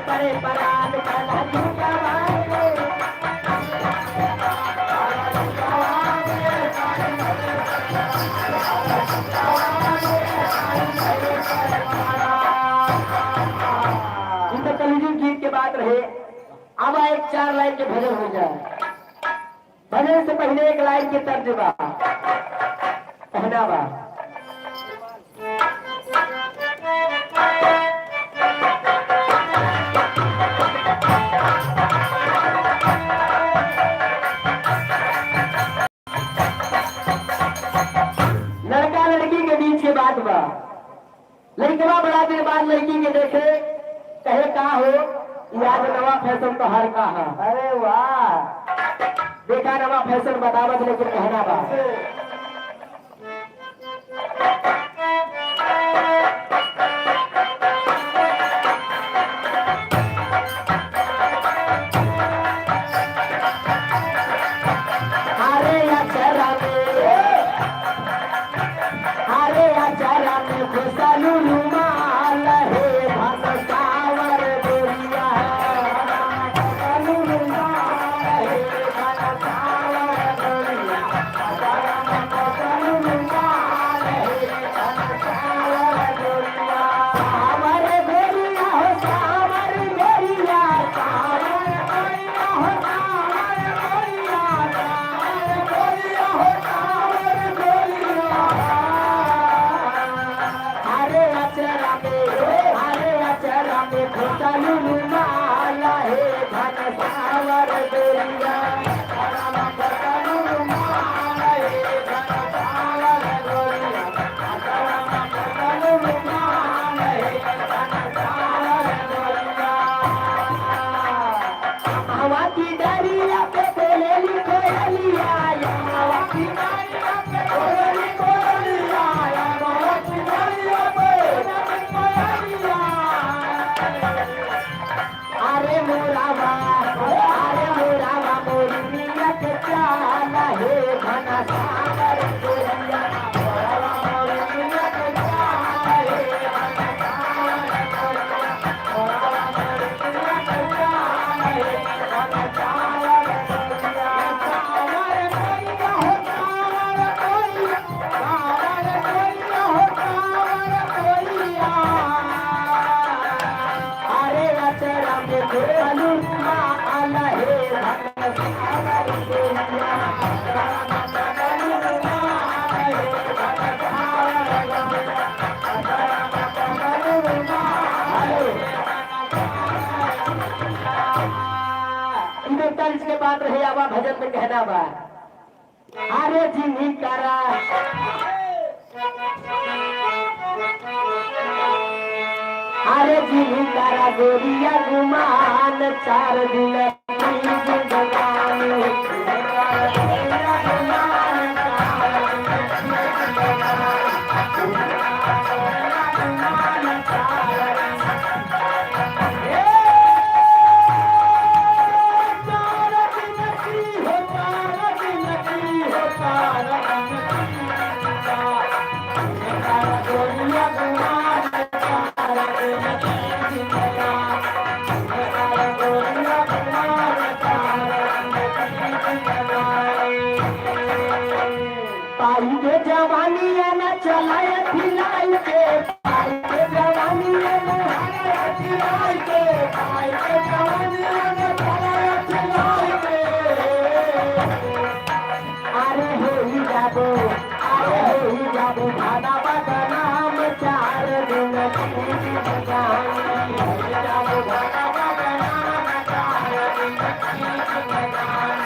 परे परान कला झुकावा रे। ई तो कलयुगी गीत के बात रहे। अब एक चार लाइन के भजन हो जाए। भजन से पहिले एक लाइन के तर्ज बा, कहना बा। लड़का लड़की के बीच के बात बा। लइकवा बड़ा दिन बाद लइकी के देखे, कहे, "का हो, ई आज नवा फैशन तोहार का ह?" अरे वाह। देखा नवा फैशन बतावत, लेकिन कहना बा। अरे अचरा में, अरे अचरा में घुसलू रुमाल हे भनसावर गोरिया। घुसलू रुमाल हे भनसावर गोरिया। अचरा में घुसलू रुमाल हे भनसावर गोरिया। सावर गोरिया हो, सावर गोरिया, सावर गोरिया हो, सावर गोरिया, सावर गोरिया हो, सावर गोरिया। अरे अचरा में, अरे अचरा में घुसलू रुमाल हे भनसावर गोरिया। हवा की डरिया पे बोलेली कोयलिया, हवा की डरिया पे बोलेली कोयलिया, हवा की डरिया पे बोलेली कोयलिया। अरे मोरावा, अरे मोरावा, मोरनिया के चाल हे भनसावर गोरिया। मोरावा, मोरनिया के चाल हे भनसावर गोरिया। मोरावा, मोरनिया के चाल हे भनसावर गोरिया। सावर गोरिया हो, सावर गोरिया। इधर तर्ज के बात रहे, आवा भजन में कहना बा। अरे जिनी करा, अरे जिनी करा गोरिया गुमान, चार दिन की जिंदगानी। पाई के जवानिया ना चलाए फिलाई के, पाई के जवानिया ना चलाए फिलाई के, पाई के जवानिया ना चलाए फिलाई के। अरे होई जाबो, अरे होई जाबो, भादा बदनाम चार दिन की जान। होई जाबो, भादा बदनाम चार दिन की जान।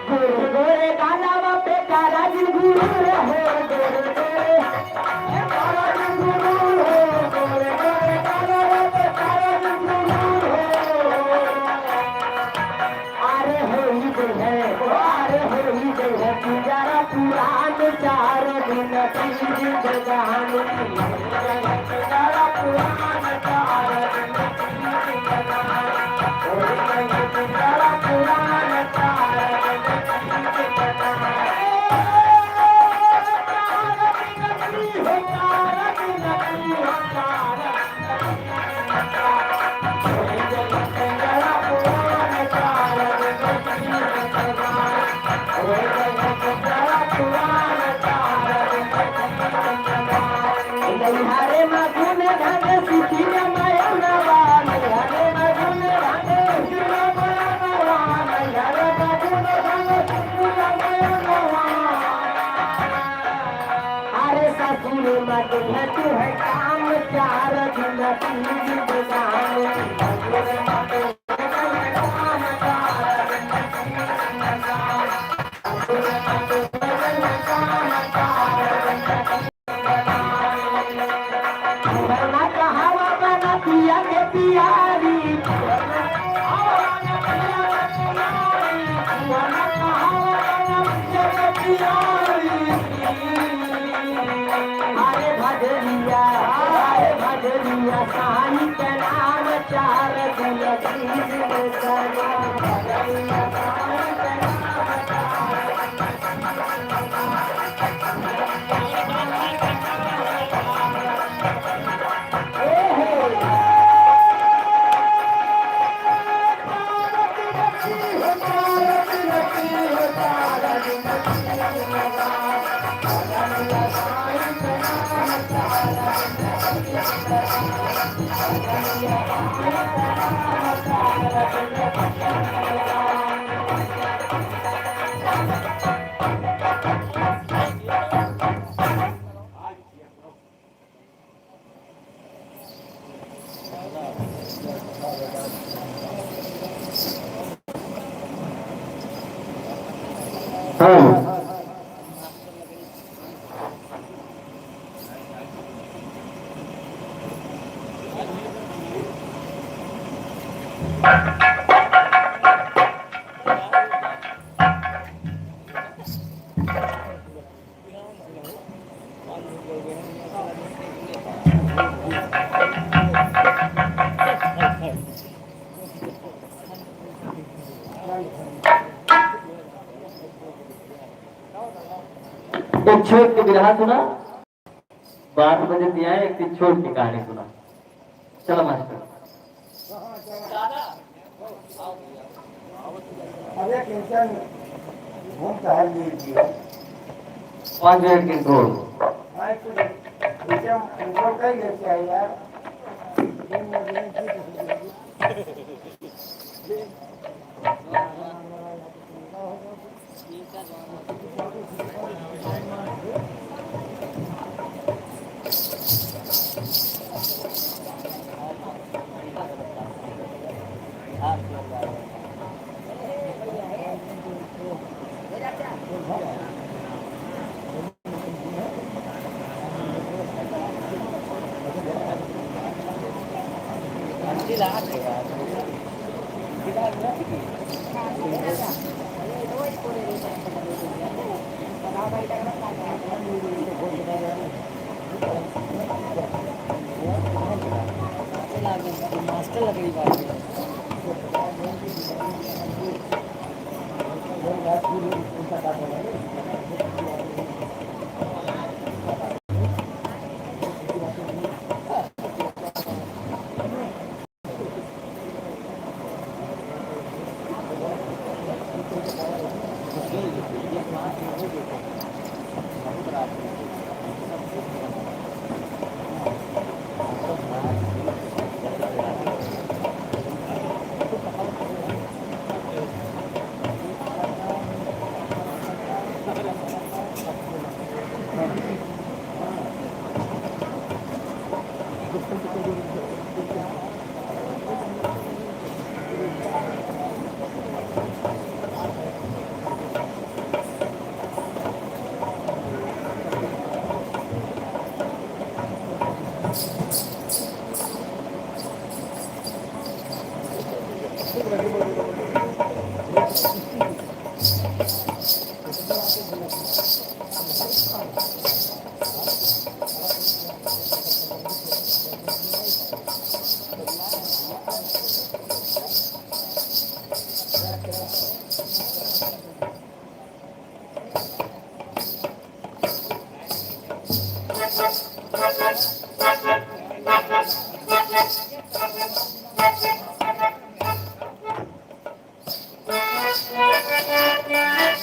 गोरे गोरे गालवा पे काजल गुरूर हो, गोरे गोरे काजल गुरूर हो, गोरे गोरे गालवा पे काजल गुरूर हो। अरे है, अरे होई जइहै पिंजरा पुरान, चार दिन की जिंदगानी। अरे ससुर मत है तू है काम, चार दिन तीन दिन काम। अरे भजनिया, अरे भजनिया, साईं के नाम चार दिन तीन दिन। एक छोट के बिरहा सुना, बारह बजे दिया है, एक दिन छोट के कहानी सुना। चलो मास्टर। अरे टेंशन घूम टहल लीजिए। पाँच मिनट के इंट्रो। हाँ, तो टेंशन इंट्रो कर लेते हैं यार।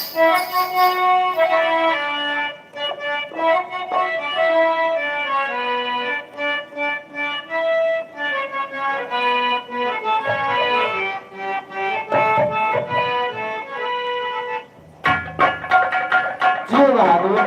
जियो बहादुर।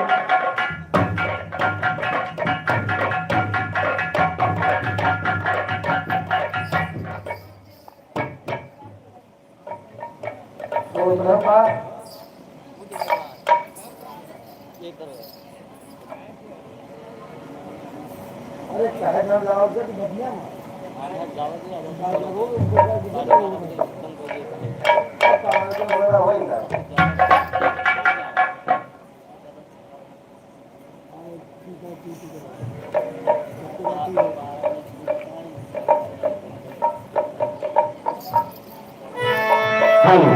अरे, चाहे ना जाओ, जब बढ़िया। हेलो,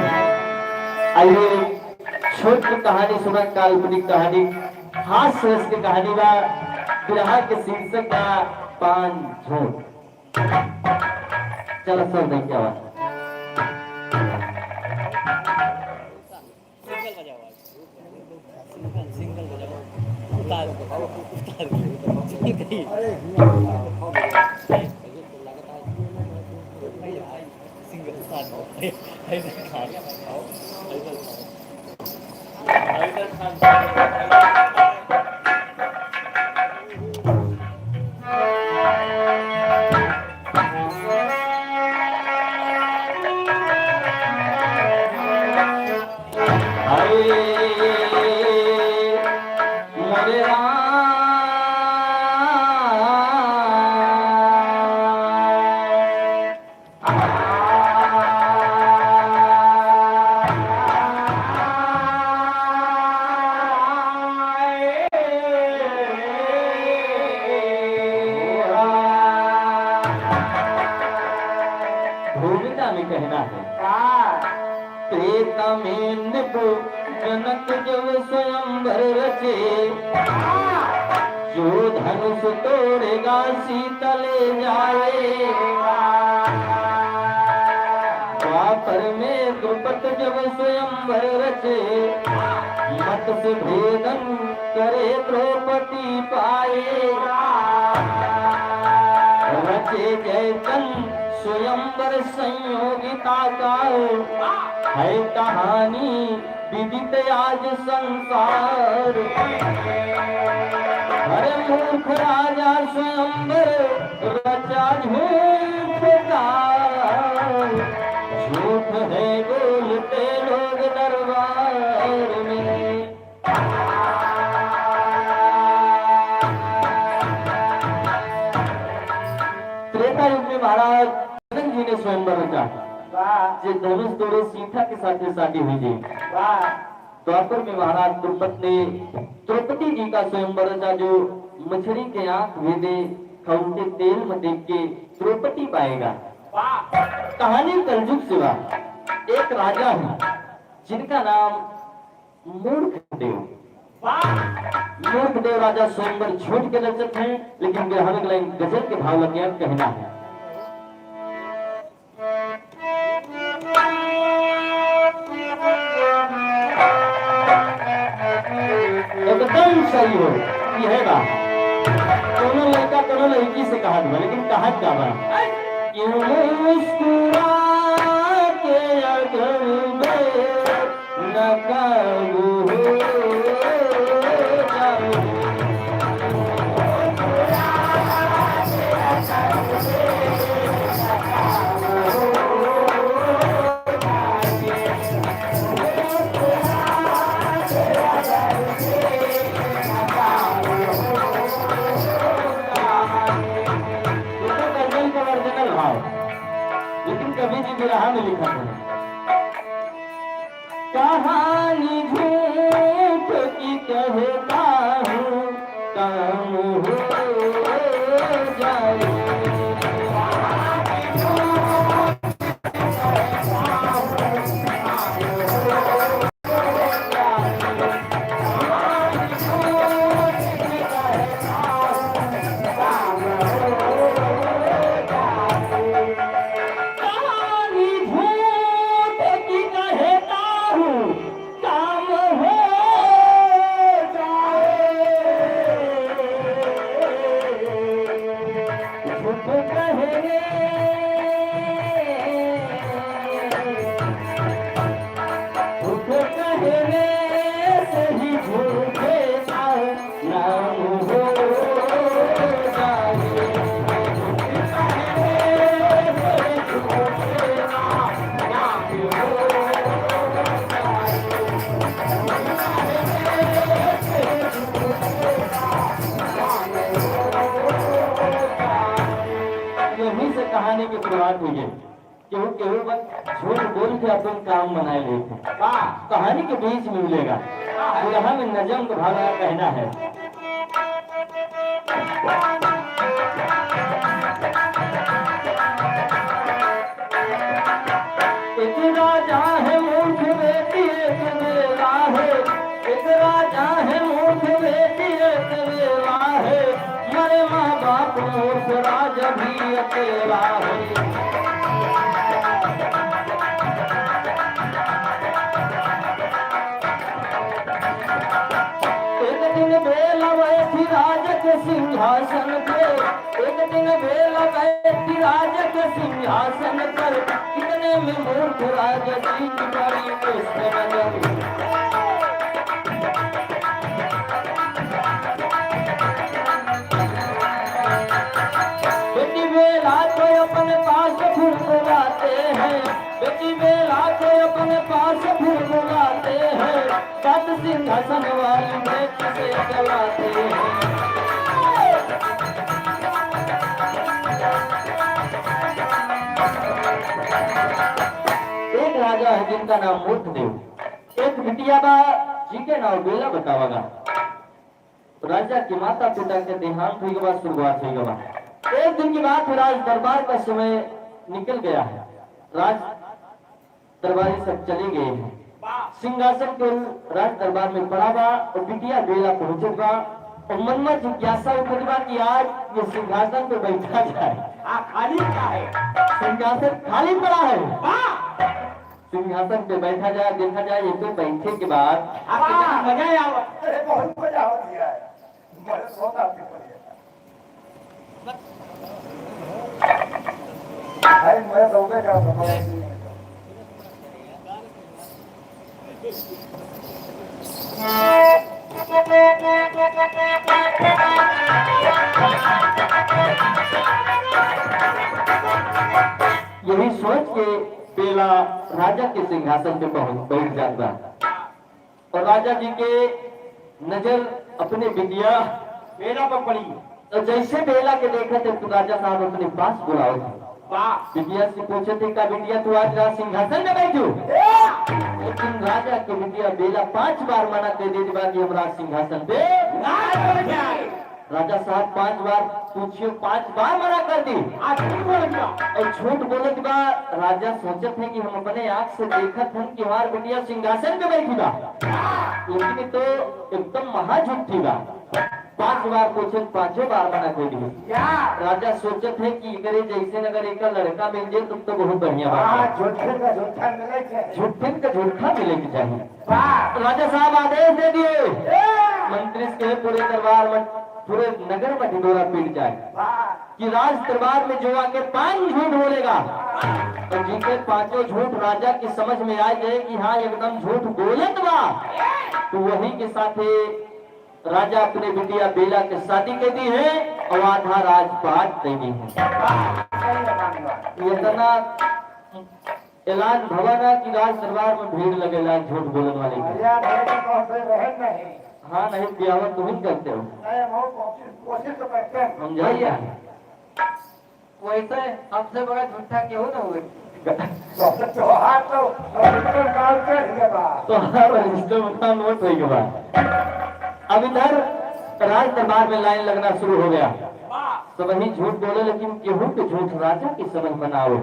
आइए, छोट की कहानी सुना, काल्पनिक कहानी, हास्य रस की कहानी बा, बिरहा के शीर्षक बा पान झोंक। चलो सर, देख क्या बात। सिंगल बजाओ आज। सिंगल, सिंगल बजाओ। उतार, उतार। सिंगल। सिंगल उतार। हैदर खान। हैदर खान। हैदर खान। हरे मोरे राम। भूमिका में कहना है। का? त्रेता में नृप जनक जब स्वयंवर रचे, जो धनुष तोड़ेगा सीता ले जाएगा। द्वापर में द्रुपद जब स्वयंवर रचे, मत्स्य भेदन करे द्रौपदी पाएगा। रचे जयचंद स्वयंवर संयोगिता का, है कहानी विदित आज संसार। अरे मूर्ख राजा स्वयंवर रचा झूठ का, झूठ है बोलते लोग दरबार में। त्रेता युग में महाराज जनक जी ने स्वयंवर रचा, वाह। जे धनुष तोड़े सीता के साथ शादी हुई जी। वाह। द्वापर में महाराज द्रुपद ने द्रौपदी जी का स्वयंवर रचा, जो मछली के आंख भेदे, खौलते तेल में देख के द्रौपदी पाएगा। वाह। कहानी कलयुग से बा। एक राजा है जिनका नाम मूर्ख देव। वाह! मूर्ख देव राजा स्वयंवर झूठ के रचत हैं, लेकिन बिरहा में गजल के भाव लगे कहना है। एकदम सही हो, यह बा। कोनो लड़का कोनो लड़की से कहा था, लेकिन कहा क्या बा? क्यों मुस्कुरा के अगर मैं लेकिन कभी भी बिरहा में लिखा था। कहानी झूठ की कहता हूँ, काम हो जाए। कहानी झूठ की कहता हूँ, काम केहू बस झूठ बोल के अपन काम बनाए लेते। वाह। कहानी के बीच में मिलेगा। वाह। यहाँ में नजम का भाव कहना है। एक राजा है मूर्ख बेटी एक बेला है, एक राजा है मूर्ख बेटी एक बेला है, मरे माँ बाप मूर्ख राजा भी अकेला है। एक दिन बेला बैठी राज के सिंहासन पे, एक दिन बेला बैठी राज के सिंहासन पर, इतने में मूर्ख राजा जी की बड़ी मुश्किल नजर। बेटी बेला तो अपने पास फिर बुलाते हैं, बेटी बेला तो अपने पास फिर बुलाते हैं, बात सिंहासन वाली बेटी से कराते हैं। एक राजा है जिनका नाम मूर्ख देव। एक बिटिया बा, जी के नाम बेला बतावा गा। राजा के माता पिता के देहांत हुई गवा, स्वर्गवास हुई गवा। एक दिन की बात है, राज दरबार का समय निकल गया है, राज दरबारी सब चले गए हैं। सिंहासन के राज दरबार में पड़ा बा और बिटिया बेला पहुंचत बा और मन में जिज्ञासा उठत बा कि आज ये सिंहासन पे बैठा जाए। आ, खाली का है? सिंहासन खाली पड़ा है। वाह! सिंहासन पे बैठा जाए, देखा जाए, ये तो बैठे के बाद आप कितना मजा आवा। अरे, बहुत मजा हो गया है। मैं सोता भी बढ़िया। भाई, मैं सोने का समय नहीं है। यही सोच के बेला राजा के सिंहासन पे पहुंच, बैठ जात बा। और राजा जी के नजर अपने बिटिया बेला पर पड़ी। तो जैसे बेला के देखत है तो राजा साहब अपने पास बुलावत है। वाह। बिटिया से पूछत है, "का बिटिया तू आज राज सिंहासन में बैठू?" ए! लेकिन राजा के बिटिया बेला पांच बार मना कर देत बा कि हम राज सिंहासन पे ना बैठे। राजा साहब पांच बार पूछियो, पांच बार मना कर दी। आ, झूठ बोलत बा। और झूठ बोलत बा। राजा सोचत है कि हम अपने आँख से देखत हन कि हमार बिटिया सिंहासन पे बैठी बा, लेकिन ये तो एकदम महा झूठी बा। पांच बार पूछे, पांचों बार मना कर दी। या। राजा सोचत है कि एकरे जैसे अगर एक लड़का मिल जाए तब तो बहुत बढ़िया बात है। हाँ, झूठे का झूठा मिले के। झूठे का झूठा मिले के चाहिए। वाह। राजा साहब आदेश दे दिए, ए! मंत्री के पूरे दरबार में, पूरे नगर में ढिंढोरा पीट जाए। वाह। कि राज दरबार में जो आके पांच झूठ बोलेगा, तो जी के पांचों झूठ राजा की समझ में आ जाए कि हाँ, एकदम झूठ बोलत बा, तो वही के साथे राजा अपने बिटिया बेला के शादी कर दी है और आधा राजपाट दे दी है। इतना ऐलान भवा ना कि राज दरबार में भीड़ लगेला झूठ बोलने वाले की। भैया, भैया, तो हमसे रहन नहीं। हाँ, नहीं, बियाह तुम ही करते हो। नहीं, हम कोशिश, कोशिश तो करते हैं। हम जाइए। वैसे हमसे बड़ा झूठा केहू न हुए। तो त्योहार तो रजिस्टर काल चढ़ गया बा। त्योहार रजिस्टर में नोट हो गया बा। अब इधर राज दरबार में लाइन लगना शुरू हो गया। सब ही झूठ बोले, लेकिन केहू के झूठ राजा की समझ में ना आवे।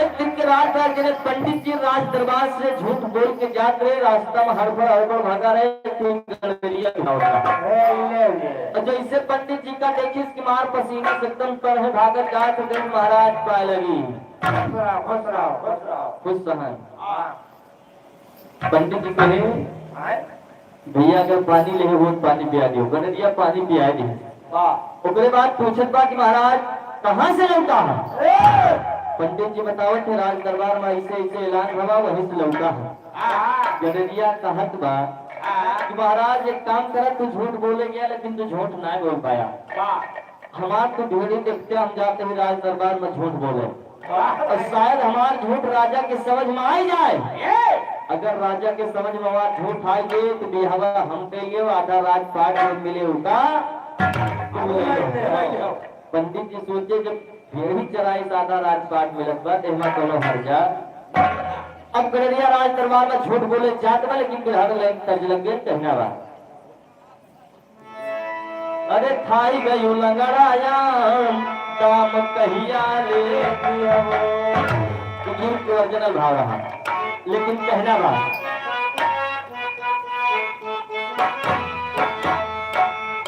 एक दिन के रात बा, जने पंडित जी राज दरबार से झूठ बोल के जात रहे, रास्ता में हड़बड़ हड़बड़ भागा रहे, तीन गड़बड़िया भी होता। ए, ले, ले। और जैसे पंडित जी का देखिस कि मार पसीना से एकदम तर है, भागत जात, तो महाराज पाए लगी। खुश रहो, खुश रहो, खुश रहो। खुश रहन। हाँ। पंडित जी कहे, आए? "भैया, अगर पानी लेहे हो, तो पानी पिया दियो।" गडरिया पानी पिया दियो। वाह। ओकरे बाद पूछत बा कि "महाराज, कहाँ से लौटा है?" ए! पंडित जी बतावत है, "राज दरबार में ऐसे, ऐसे ऐलान भवा, वहीं से लौटा है।" आहा। गडरिया कहत बा आहा। कि "महाराज, एक काम करा, तू झूठ बोले गया, लेकिन तू झूठ ना बोल पाया।" वाह। हमार तो ढेरी देखते हम जाते ही राज दरबार में झूठ बोले। वाह। और शायद हमार झूठ राजा के समझ में आ ही जाए। ये। अगर राजा के समझ में हमार झूठ आ गए तो बिहावा हम कहिए, आधा राजपाट में मिले होगा। पंडित जी सोचे, जब यही चराई सादा राजपाट मिलत बा, एहमा कौनो हर्जा। अब गड़रिया राज दरबार में झूठ बोले जात बा, लेकिन बिरहा में तर्ज लग गए, कहना बा। अरे थाई गयो लंगड़ाया, दाम कहिया ले दियो। तो गीत के ओरिजिनल भाव रहा, लेकिन कहना बा।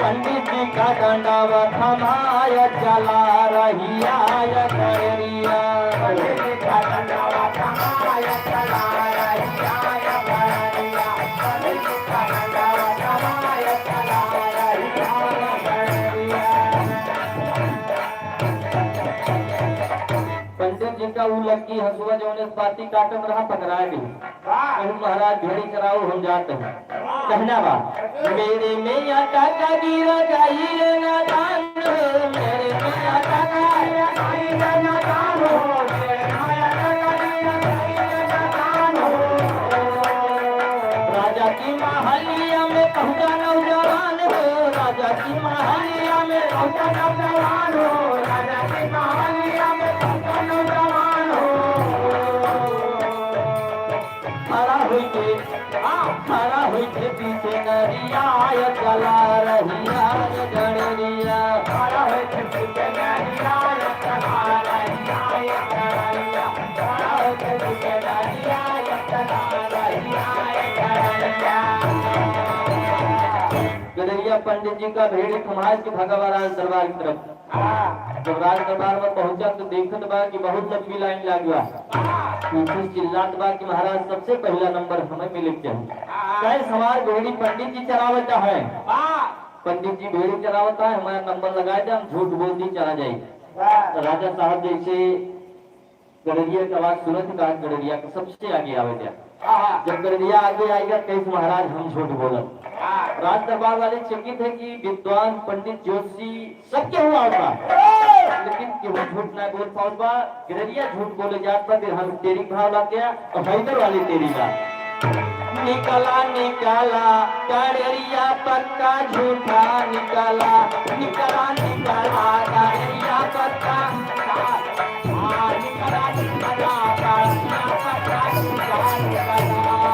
पंडित जी का डंडावा थमाया चला रही आय गड़रिया। पंडित जी का डंडावा थमाया चला रही आय गड़रिया। पंडित जी का डंडावा थमाया चला रही आय गड़रिया। पंडित जी का ऊ लक्की हंसुआ जौने पाती काटत रहा, पकड़ाए गई। वाह। कहूँ महाराज भेड़ी चराओ, हम जात हैं। कहना बा, मेरे में आटा का गिरा जाई रे नादान हो, मेरे में आटा का गिरा जाई रे नादान हो, मेरे में आटा का गिरा जाई रे नादान हो। राजा की महलिया में पहुंचा नौजवान हो, राजा की महलिया में पहुंचा नौजवान हो, राजा की महलिया में पहुंचा नौजवान हो। खड़ा होइके, हाँ, खड़ा होइके पीछे नरिया, आय चला रही आय गड़रिया। खड़ा होइके पीछे नरिया, आय चला रही आय गड़रिया। खड़ा होइके पीछे नरिया, आय चला रही आय गड़रिया। गड़रिया पंडित जी का भेड़ी थमाए के भगवान दरबार की तरफ। जब राज दरबार में पहुंचा तो देखत बा कि बहुत लंबी लाइन लाग बा। पीछे से चिल्लात बा कि महाराज, सबसे पहला नंबर हमें मिले के चाहिए। कहे, सवार भेड़ी पंडित जी चरावता है। पंडित जी भेड़ी चरावता है, हमारा नंबर लगा दे, हम झूठ बोल दी, चला जाए। तो राजा साहब जैसे गड़रिया के आवाज सुनत का गड़रिया के सबसे आगे आवे गया। हाँ। जब गड़रिया आगे आएगा, कहे, महाराज, हम झूठ बोलब। हाँ। राज दरबार वाले चकित है कि विद्वान, पंडित, ज्योतिषी, सब केहू आवत बा। लेकिन केहू झूठ ना बोल पावत बा। गड़रिया झूठ बोले जात बा, फिर हम तेरी भाव लाग गया और हैदर वाली तेरी बा। निकला, निकला, गड़रिया पक्का झूठा निकला। निकला, निकला, गड़रिया पक्का।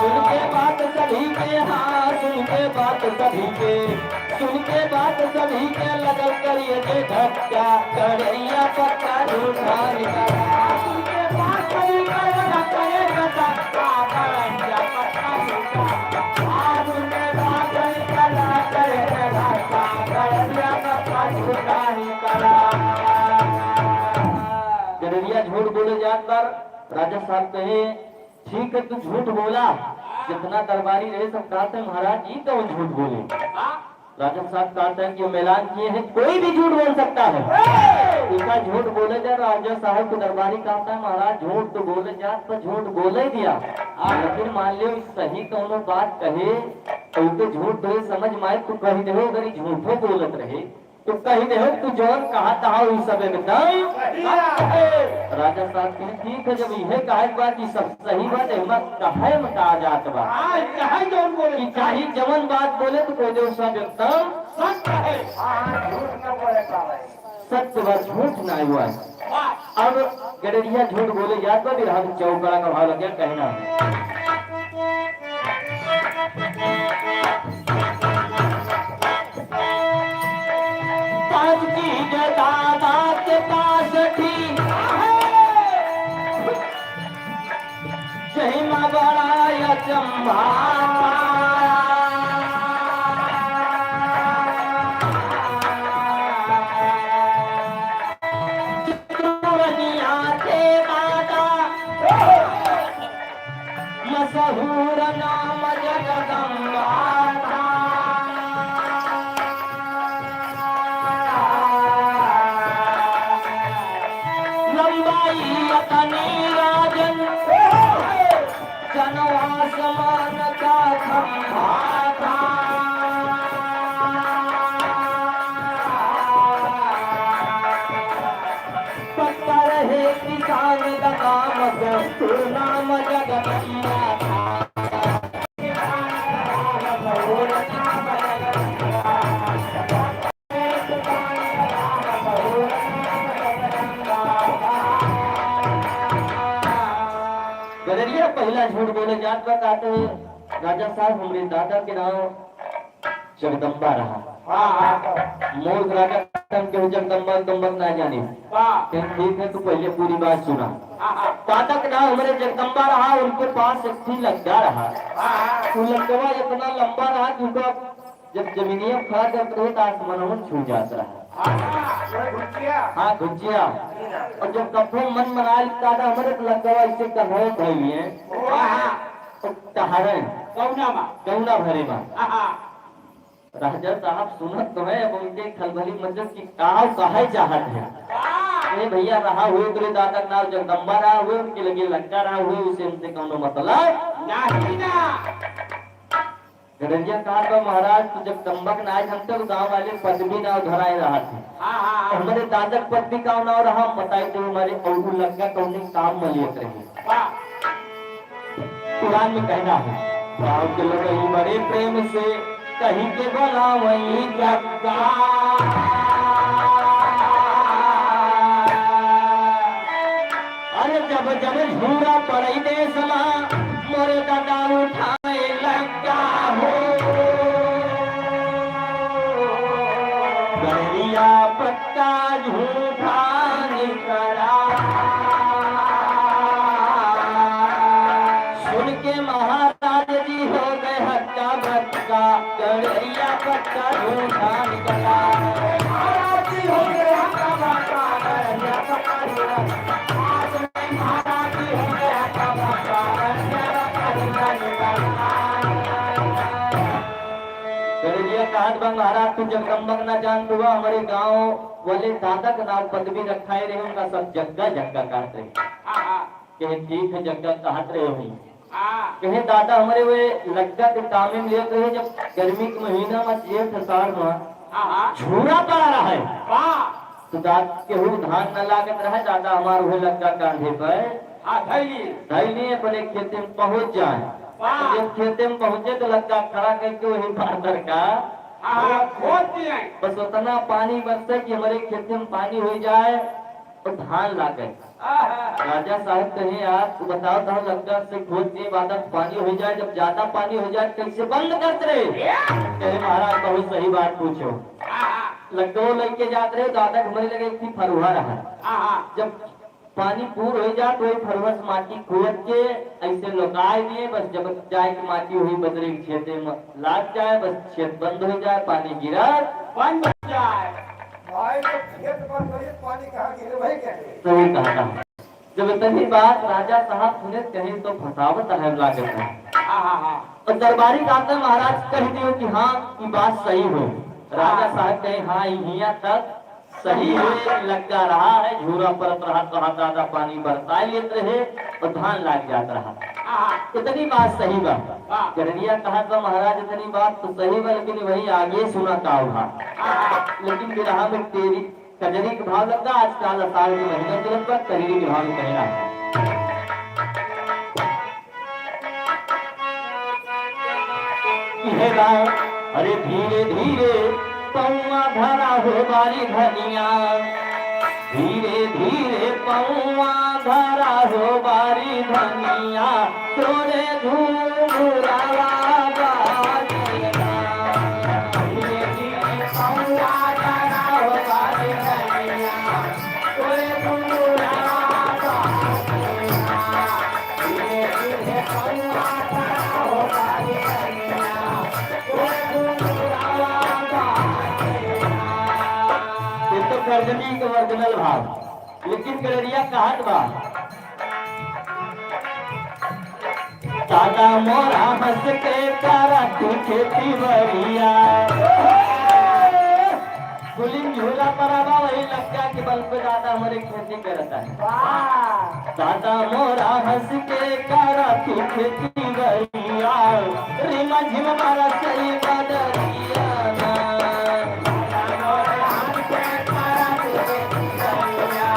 सुन के बात सभी के, हाँ, सुन के बात सभी के, सुन के बात सभी के लगल करिए जे धक्का, गड़रिया पक्का झूठा निकला। सुन के बात सभी के लगल करिए जे धक्का, गड़रिया पक्का झूठा। हाँ, सुन के बात सभी के लगल करिए जे धक्का, गड़रिया पक्का झूठा निकला। गड़रिया झूठ बोले जात पर राजा साहब कहे, "ठीक है, तू झूठ बोला।" जितना दरबारी रहे, सब कहते, "महाराज, ई कौन झूठ बोले?" राजा साहब कहते हैं कि हम ऐलान किए हैं, कोई भी झूठ बोल सकता है। इनका झूठ बोले जाए, राजा साहब के दरबारी कहता है, "महाराज, झूठ तो बोले जात, पर झूठ बोले दिया। लेकिन मान लियो, सही कौनो बात कहे, तो उनके झूठ बोले समझ में आए, तू कही देहो, अगर ई झूठो बोलत रहे, तो कही देहो, तू जौन कहत हौ, उ सब एकदम सही है।" राजा साहब कहे, "ठीक है, जब इहे कहे के बा कि सब सही बा, तो एमा कहे में का जात बा?" हाँ, कहे जौन बोले। कि चाहे जवन बात बोले, तो कह देहो, सब एकदम सत्य है। हाँ, झूठ न बोले पावे। सत्य बा, झूठ ना हुआ है। वाह। अब गड़रिया झूठ बोले जात बा, फिर हम चौकड़ा का भाव लग गया कहना। पाँच चीज दादा के पास थी, जहिमा बड़ा अचंभा। चितरंजनिया के दादा मशहूर नाम जगदम्बा। लंबाई अतनी राजन, जनवा समान का खंभा था। पत्थर है किसान का काम से, नाम जगदम्बा था। राजा साहब, हमरे दादा के नाम जगदम्बा रहा। हाँ, हाँ। मूर्ख राजा, हम केहू जगदम्बा उगदम्बा ना जानी। वाह। कहीं ठीक है, तू पहले पूरी बात सुना। हाँ, हाँ। दादा के नाम हमरे जगदम्बा रहा, उनके पास एक ठे लग्गा रहा। हाँ, हाँ। वो लग्गवा इतना लंबा रहा कि उनका जब जमीनिया खड़ा करत रहे तो आसमानवन छू जात रहा। हाँ, हाँ, वो घुचिया। हाँ, घुचिया। और जब कभो मन मना लेता था हमरे तो लग्गवा ऐसे कन्हवे धइले। वाह। तो टहरे। कौना मा? कौना भरे मा। हाँ, हाँ। राजा साहब सुनत तो है, अब उनके खलबली मचल कि का कहे चाहत है। हाँ। ए भैया, रहा हुए तोरे दादा के नाम जगदम्बा रहा हुए, उनके लगे लग्गा रहा हुए, उसे हमसे कौनो मतलब नहीं ना। गडरिया कहत बा, महाराज, तू जगदम्बा के नाई जानते, तो गाँव वाले पदवी नाव धराए रहत है। हाँ, हाँ, हाँ। हमरे दादा के पदवी का नाव रहा, हम बताई दे, हमरे और लग्गा कौने काम में लेत रहे। वाह। पुराण में कहना है, गाँव के लोग ही बड़े प्रेम से कही के बोलावई जग्गा। अरे जब जब झूरा पड़ई देस मा, मोरे दादा उठाए लग्गा हो। गडरिया पक्का झूठा निकला। सुन के महाराज जी हो गए हक्का बक्का, गडरिया पक्का झूठा निकला। महाराज जी हो गए हक्का बक्का, गडरिया पक्का झूठा। महाराज जी हो गए हक्का बक्का, गडरिया पक्का झूठा निकला। गडरिया कहत बा, महाराज, तू जगदम्बा के ना जानत हुआ, हमरे गाँव वाले दादा के नाम पदवी रखाए रहे, उनका सब जग्गा जग्गा कहत रहे। हाँ, हाँ। कहे, ठीक है, जग्गा कहत रहे हुई। हाँ। कहे, दादा हमरे वे लग्गा के कामे में लेत रहे, जब गर्मी के महीना में जेठ असाढ़ में हाँ, हाँ। झूरा पड़ा रहे। वाह। तो दाद केहू धान न लागत रहे, दादा हमार उहे लग्गा कांधे पर हाँ, धइली। धइली अपने खेते में पहुँच जाए। वाह। जब खेते में पहुँचे तो लग्गा खड़ा करके वही बादर का हाँ, हाँ, खोद दिए। बस उतना पानी बरसे कि हमरे खेते में पानी हो जाए और धान लागे। आहा। राजा साहब कहे, यार, तू बताओ तो लग्गा से खोद दिए, बादर पानी हो जाए, जब ज्यादा पानी हो जाए, कैसे बंद करत रहे? या। कहे, महाराज, बहुत सही बात पूछो। आहा। लग्गो लेके जात रहे, दादा के हमरे लगे एक ठे फरुहा रहा। आहा। जब पानी पूर हो जाए तो वही फरुहा से माटी खोद के ऐसे लुकाए दिए, बस जब जाए के माटी वही बजरे के खेते में लाग जाए, बस खेत बंद हो जाए, पानी गिरा बंद हो जाए। भाई, तो खेत बंद हो जाए, पानी कहाँ गिरे भाई, क्या गिरे? सही कहा था। जब इतनी बात राजा साहब सुने, कहीं तो फसावत है लागत है। हाँ, हाँ, हाँ। और दरबारी कहते महाराज कह दियो कि हाँ, ये बात सही हो। राजा हाँ। साहब कहे, हाँ, यहाँ तक सही है, लग्गा रहा है, झूरा परत रहा, कहा दादा पानी बरसाए लेत रहे और धान लाग जात रहा। हाँ। इतनी बात सही बा। हाँ। गडरिया कहत बा, महाराज, इतनी बात तो सही बा, लेकिन वही आगे सुना का हुआ। हाँ। लेकिन बिरहा में तेरी कजरी के भाव लग्गा, आजकल असाढ़ के महीना चलत बा, कजरी के भाव में कहना है। इहे गाँव, अरे धीरे धीरे पौआ धरा हो बारी धनिया, धीरे धीरे पौआ धरा हो बारी धनिया, तोरे घुघुरावा बाजेला। धीरे धीरे पौआ धरा हो बारी धनिया, तोरे घुघुरावा बाजेला। ये तो गर्जनी के original भाव, लेकिन गडरिया कहत बा, दादा मोरा हंस के करा तू खेती बरिया। पुलिन झूला परा बा, वही लग्गा के बल पे दादा हमरे खेती करता है। वाह। दादा मोरा हंस के करा तू खेती बरिया, रिमा झिम मारा सही बदरिया ना। दादा मोरा हंस के करा तू खेती बरिया,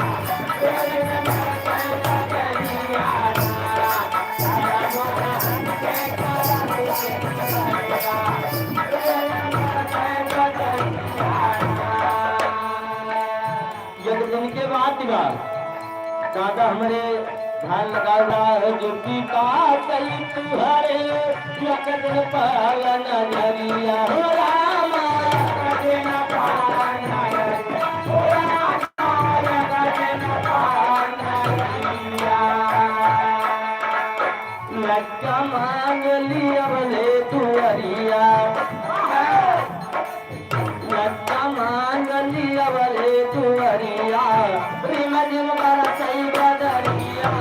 रिमा झिम मारा सही बदरिया ना। जब दिन के बाद बा, दादा हमरे धन गवाह जो पिता कई तुहरे, एक दिन पालन नजरिया हो रामा। एक दिन पालन नजरिया हो रामा, एक दिन पालन नजरिया। लग्गा मांग लिया बले दुअरिया। लग्गा मांग लिया बले दुअरिया, रिम झिम बरसई बदरिया।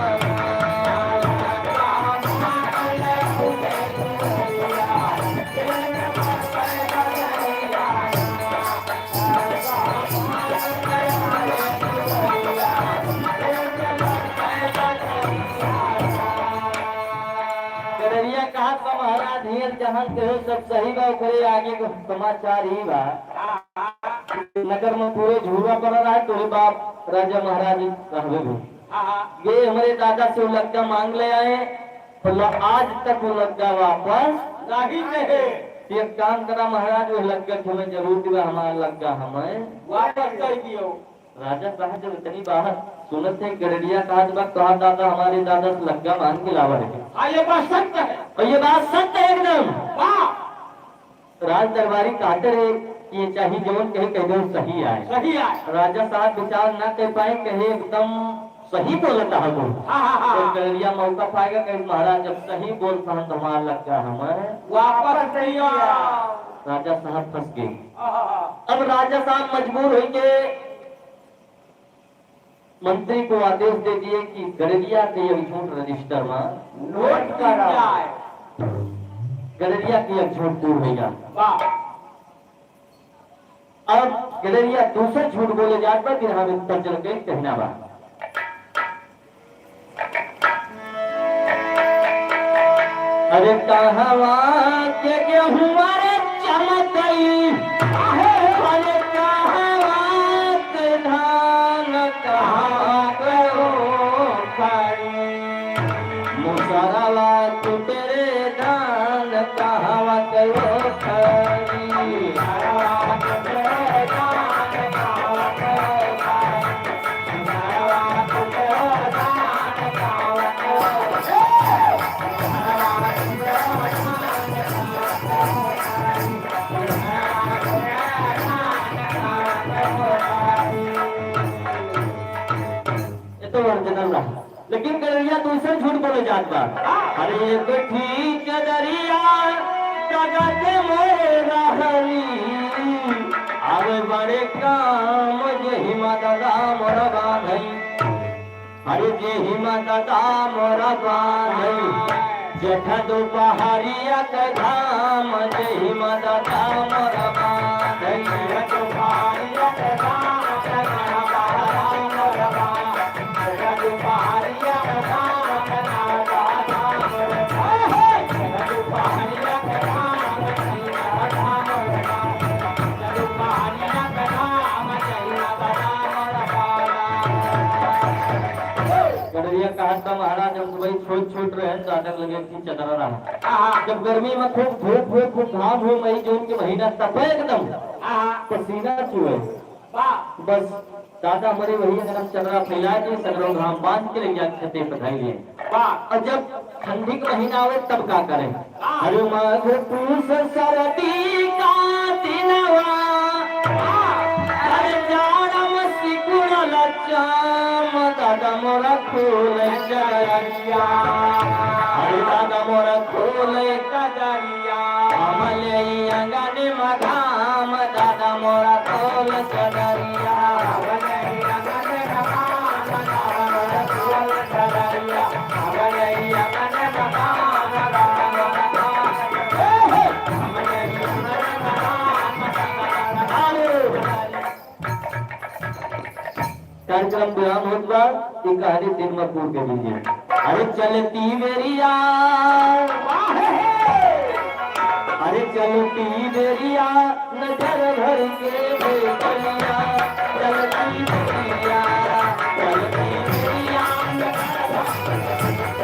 गड़रिया कहत बा महाराज, हियर जहाँ कहे सब सही बा, ओकरे आगे के समाचार ई बा। नगर में पूरे झूरा पड़ल रहा, तोरे बाप राजा महाराज रहबे भी। हाँ, हाँ। ये हमरे दादा से वो लग्गा मांग ले आए, बोला आज तक वो लग्गा वापस नहीं दे। एक काम करा महाराज, वो लग्गा के हमें जरूरत बा, हमारा लग्गा हमें वापस कर दियो। राजा साहब जब इतनी बात सुनत है, गड़रिया कहत बा, कहा दादा, हमारे दादा से लग्गा मांग के लावा है। हाँ, ये बात सत्य है। और ये बात सत्य है एकदम। वाह। राज दरबारी कहते रहे कि ये चाही जौन कहे, कह दो सही आए। सही आए। राजा साहब विचार ना कर पाए, कहे एकदम सही बोलता है वो। हाँ, हाँ, हाँ। तो गड़रिया मौका पाएगा, कहे महाराज जब सही बोलता है तो हमारा लग्गा हमें वापस नहीं आओ। राजा साहब फंस गए। हाँ, हाँ, हाँ। अब राजा साहब मजबूर होइके मंत्री को आदेश दे दिए कि गड़रिया के एक झूठ रजिस्टर में नोट करा। गड़रिया के एक झूठ दूर हो गया। वाह। अब गड़रिया दूसर झूठ बोले जात बा, फिर हम इस पर चल के कहना बा। अरे कहवा के गेहुआ रे चमकई, अरे कहवा के धान, कहवा के रोपई। मुसरवा टूटे रे धान, कहवा के रोपई। ये तो original रहा। लेकिन गड़रिया दूसर झूठ बोले जात बा। अरे एक ठीक दरिया जगत में रहली, आवे बड़े काम जेहिमा दादा मोर बांधई। अरे जेहिमा दादा मोर बांधई, जेठ दुपहरिया के घाम, जेहिमा दादा मोर बांधई। गड़रिया कहत बा महाराज, हम तो भाई छोट छोट रहे, दादा लगे कि चदरा रहा। हाँ। जब गर्मी में खूब धूप हो, खूब घाम हो, मई जून के महीना तपे एकदम, हाँ। पसीना चुए। वाह। बस दादा हमरे वही एकदम चदरा फैला के सगरो घाम बांध के ले जाके छते पे धइले। वाह। और जब ठंडी के महीना आवे तब का करें? वाह। अरे माघ पूस सरदी का दिनवा, वाह। अरे जाड़ा में सिकुड़ल चाम, दादा मोरा खोल चदरिया। अरे दादा मोरा खोल चदरिया। हमले ई आंगन में घाम, दादा मोरा खोल चदरिया। कार्यक्रम विराम होत बा, ई कहानी दिन में पूर के दीजिए। अरे चलती बेरिया, अरे चलती बेरिया, नजर भर के बेरिया, चलती बेरिया, चलती बेरिया, नजर भर के बेरिया।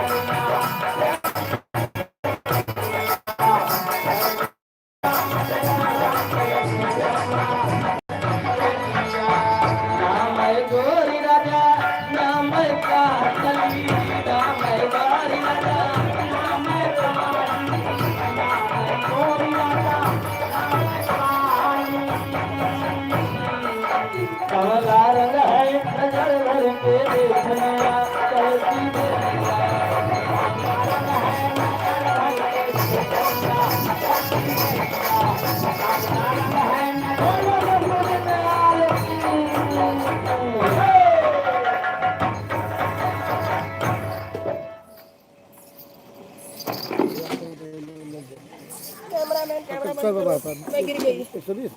कैमरामैन, कैमरामैन, कर बाबा, कर। मैं गिर गई। एक सौ बीस।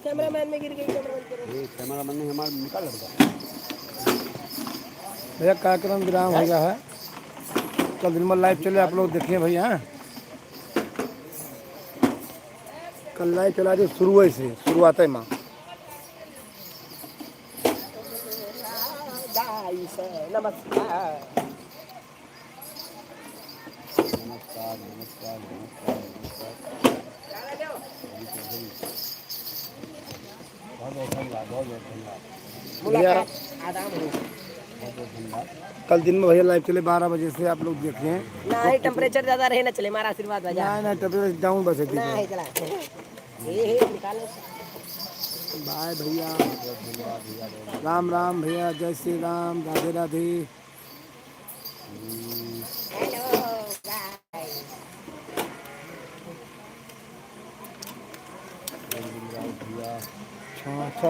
कैमरामैन, मैं गिर गई, कैमरामैन करो। ये कैमरामैन ने हमारा निकाल लगा। भैया, कार्यक्रम विराम हो गया है। कल दिन में live चले, आप लोग देखिए भैया, हाँ? कल live चला जो शुरू से, शुरुआत है माँ। Guys, नमस्कार। नमस्कार, नमस्कार, नमस्कार, नमस्कार। बहुत बहुत धन्यवाद, बहुत बहुत धन्यवाद। भैया, मुलाकात आदान हो। बहुत बहुत धन्यवाद। कल दिन में भैया live चले बारह बजे से, आप लोग देख रहे हैं। ना ही temperature ज्यादा रहे ना चले, हमारा आशीर्वाद भैया। ना, ना, temperature down बस है। ना ही चला। ये, ये निकालो। Bye भैया। बहुत बहुत धन्यवाद भैया, बहुत बहुत राम राम भैया, जय श्री राम, राधे राधे। अच्छा, अच्छा।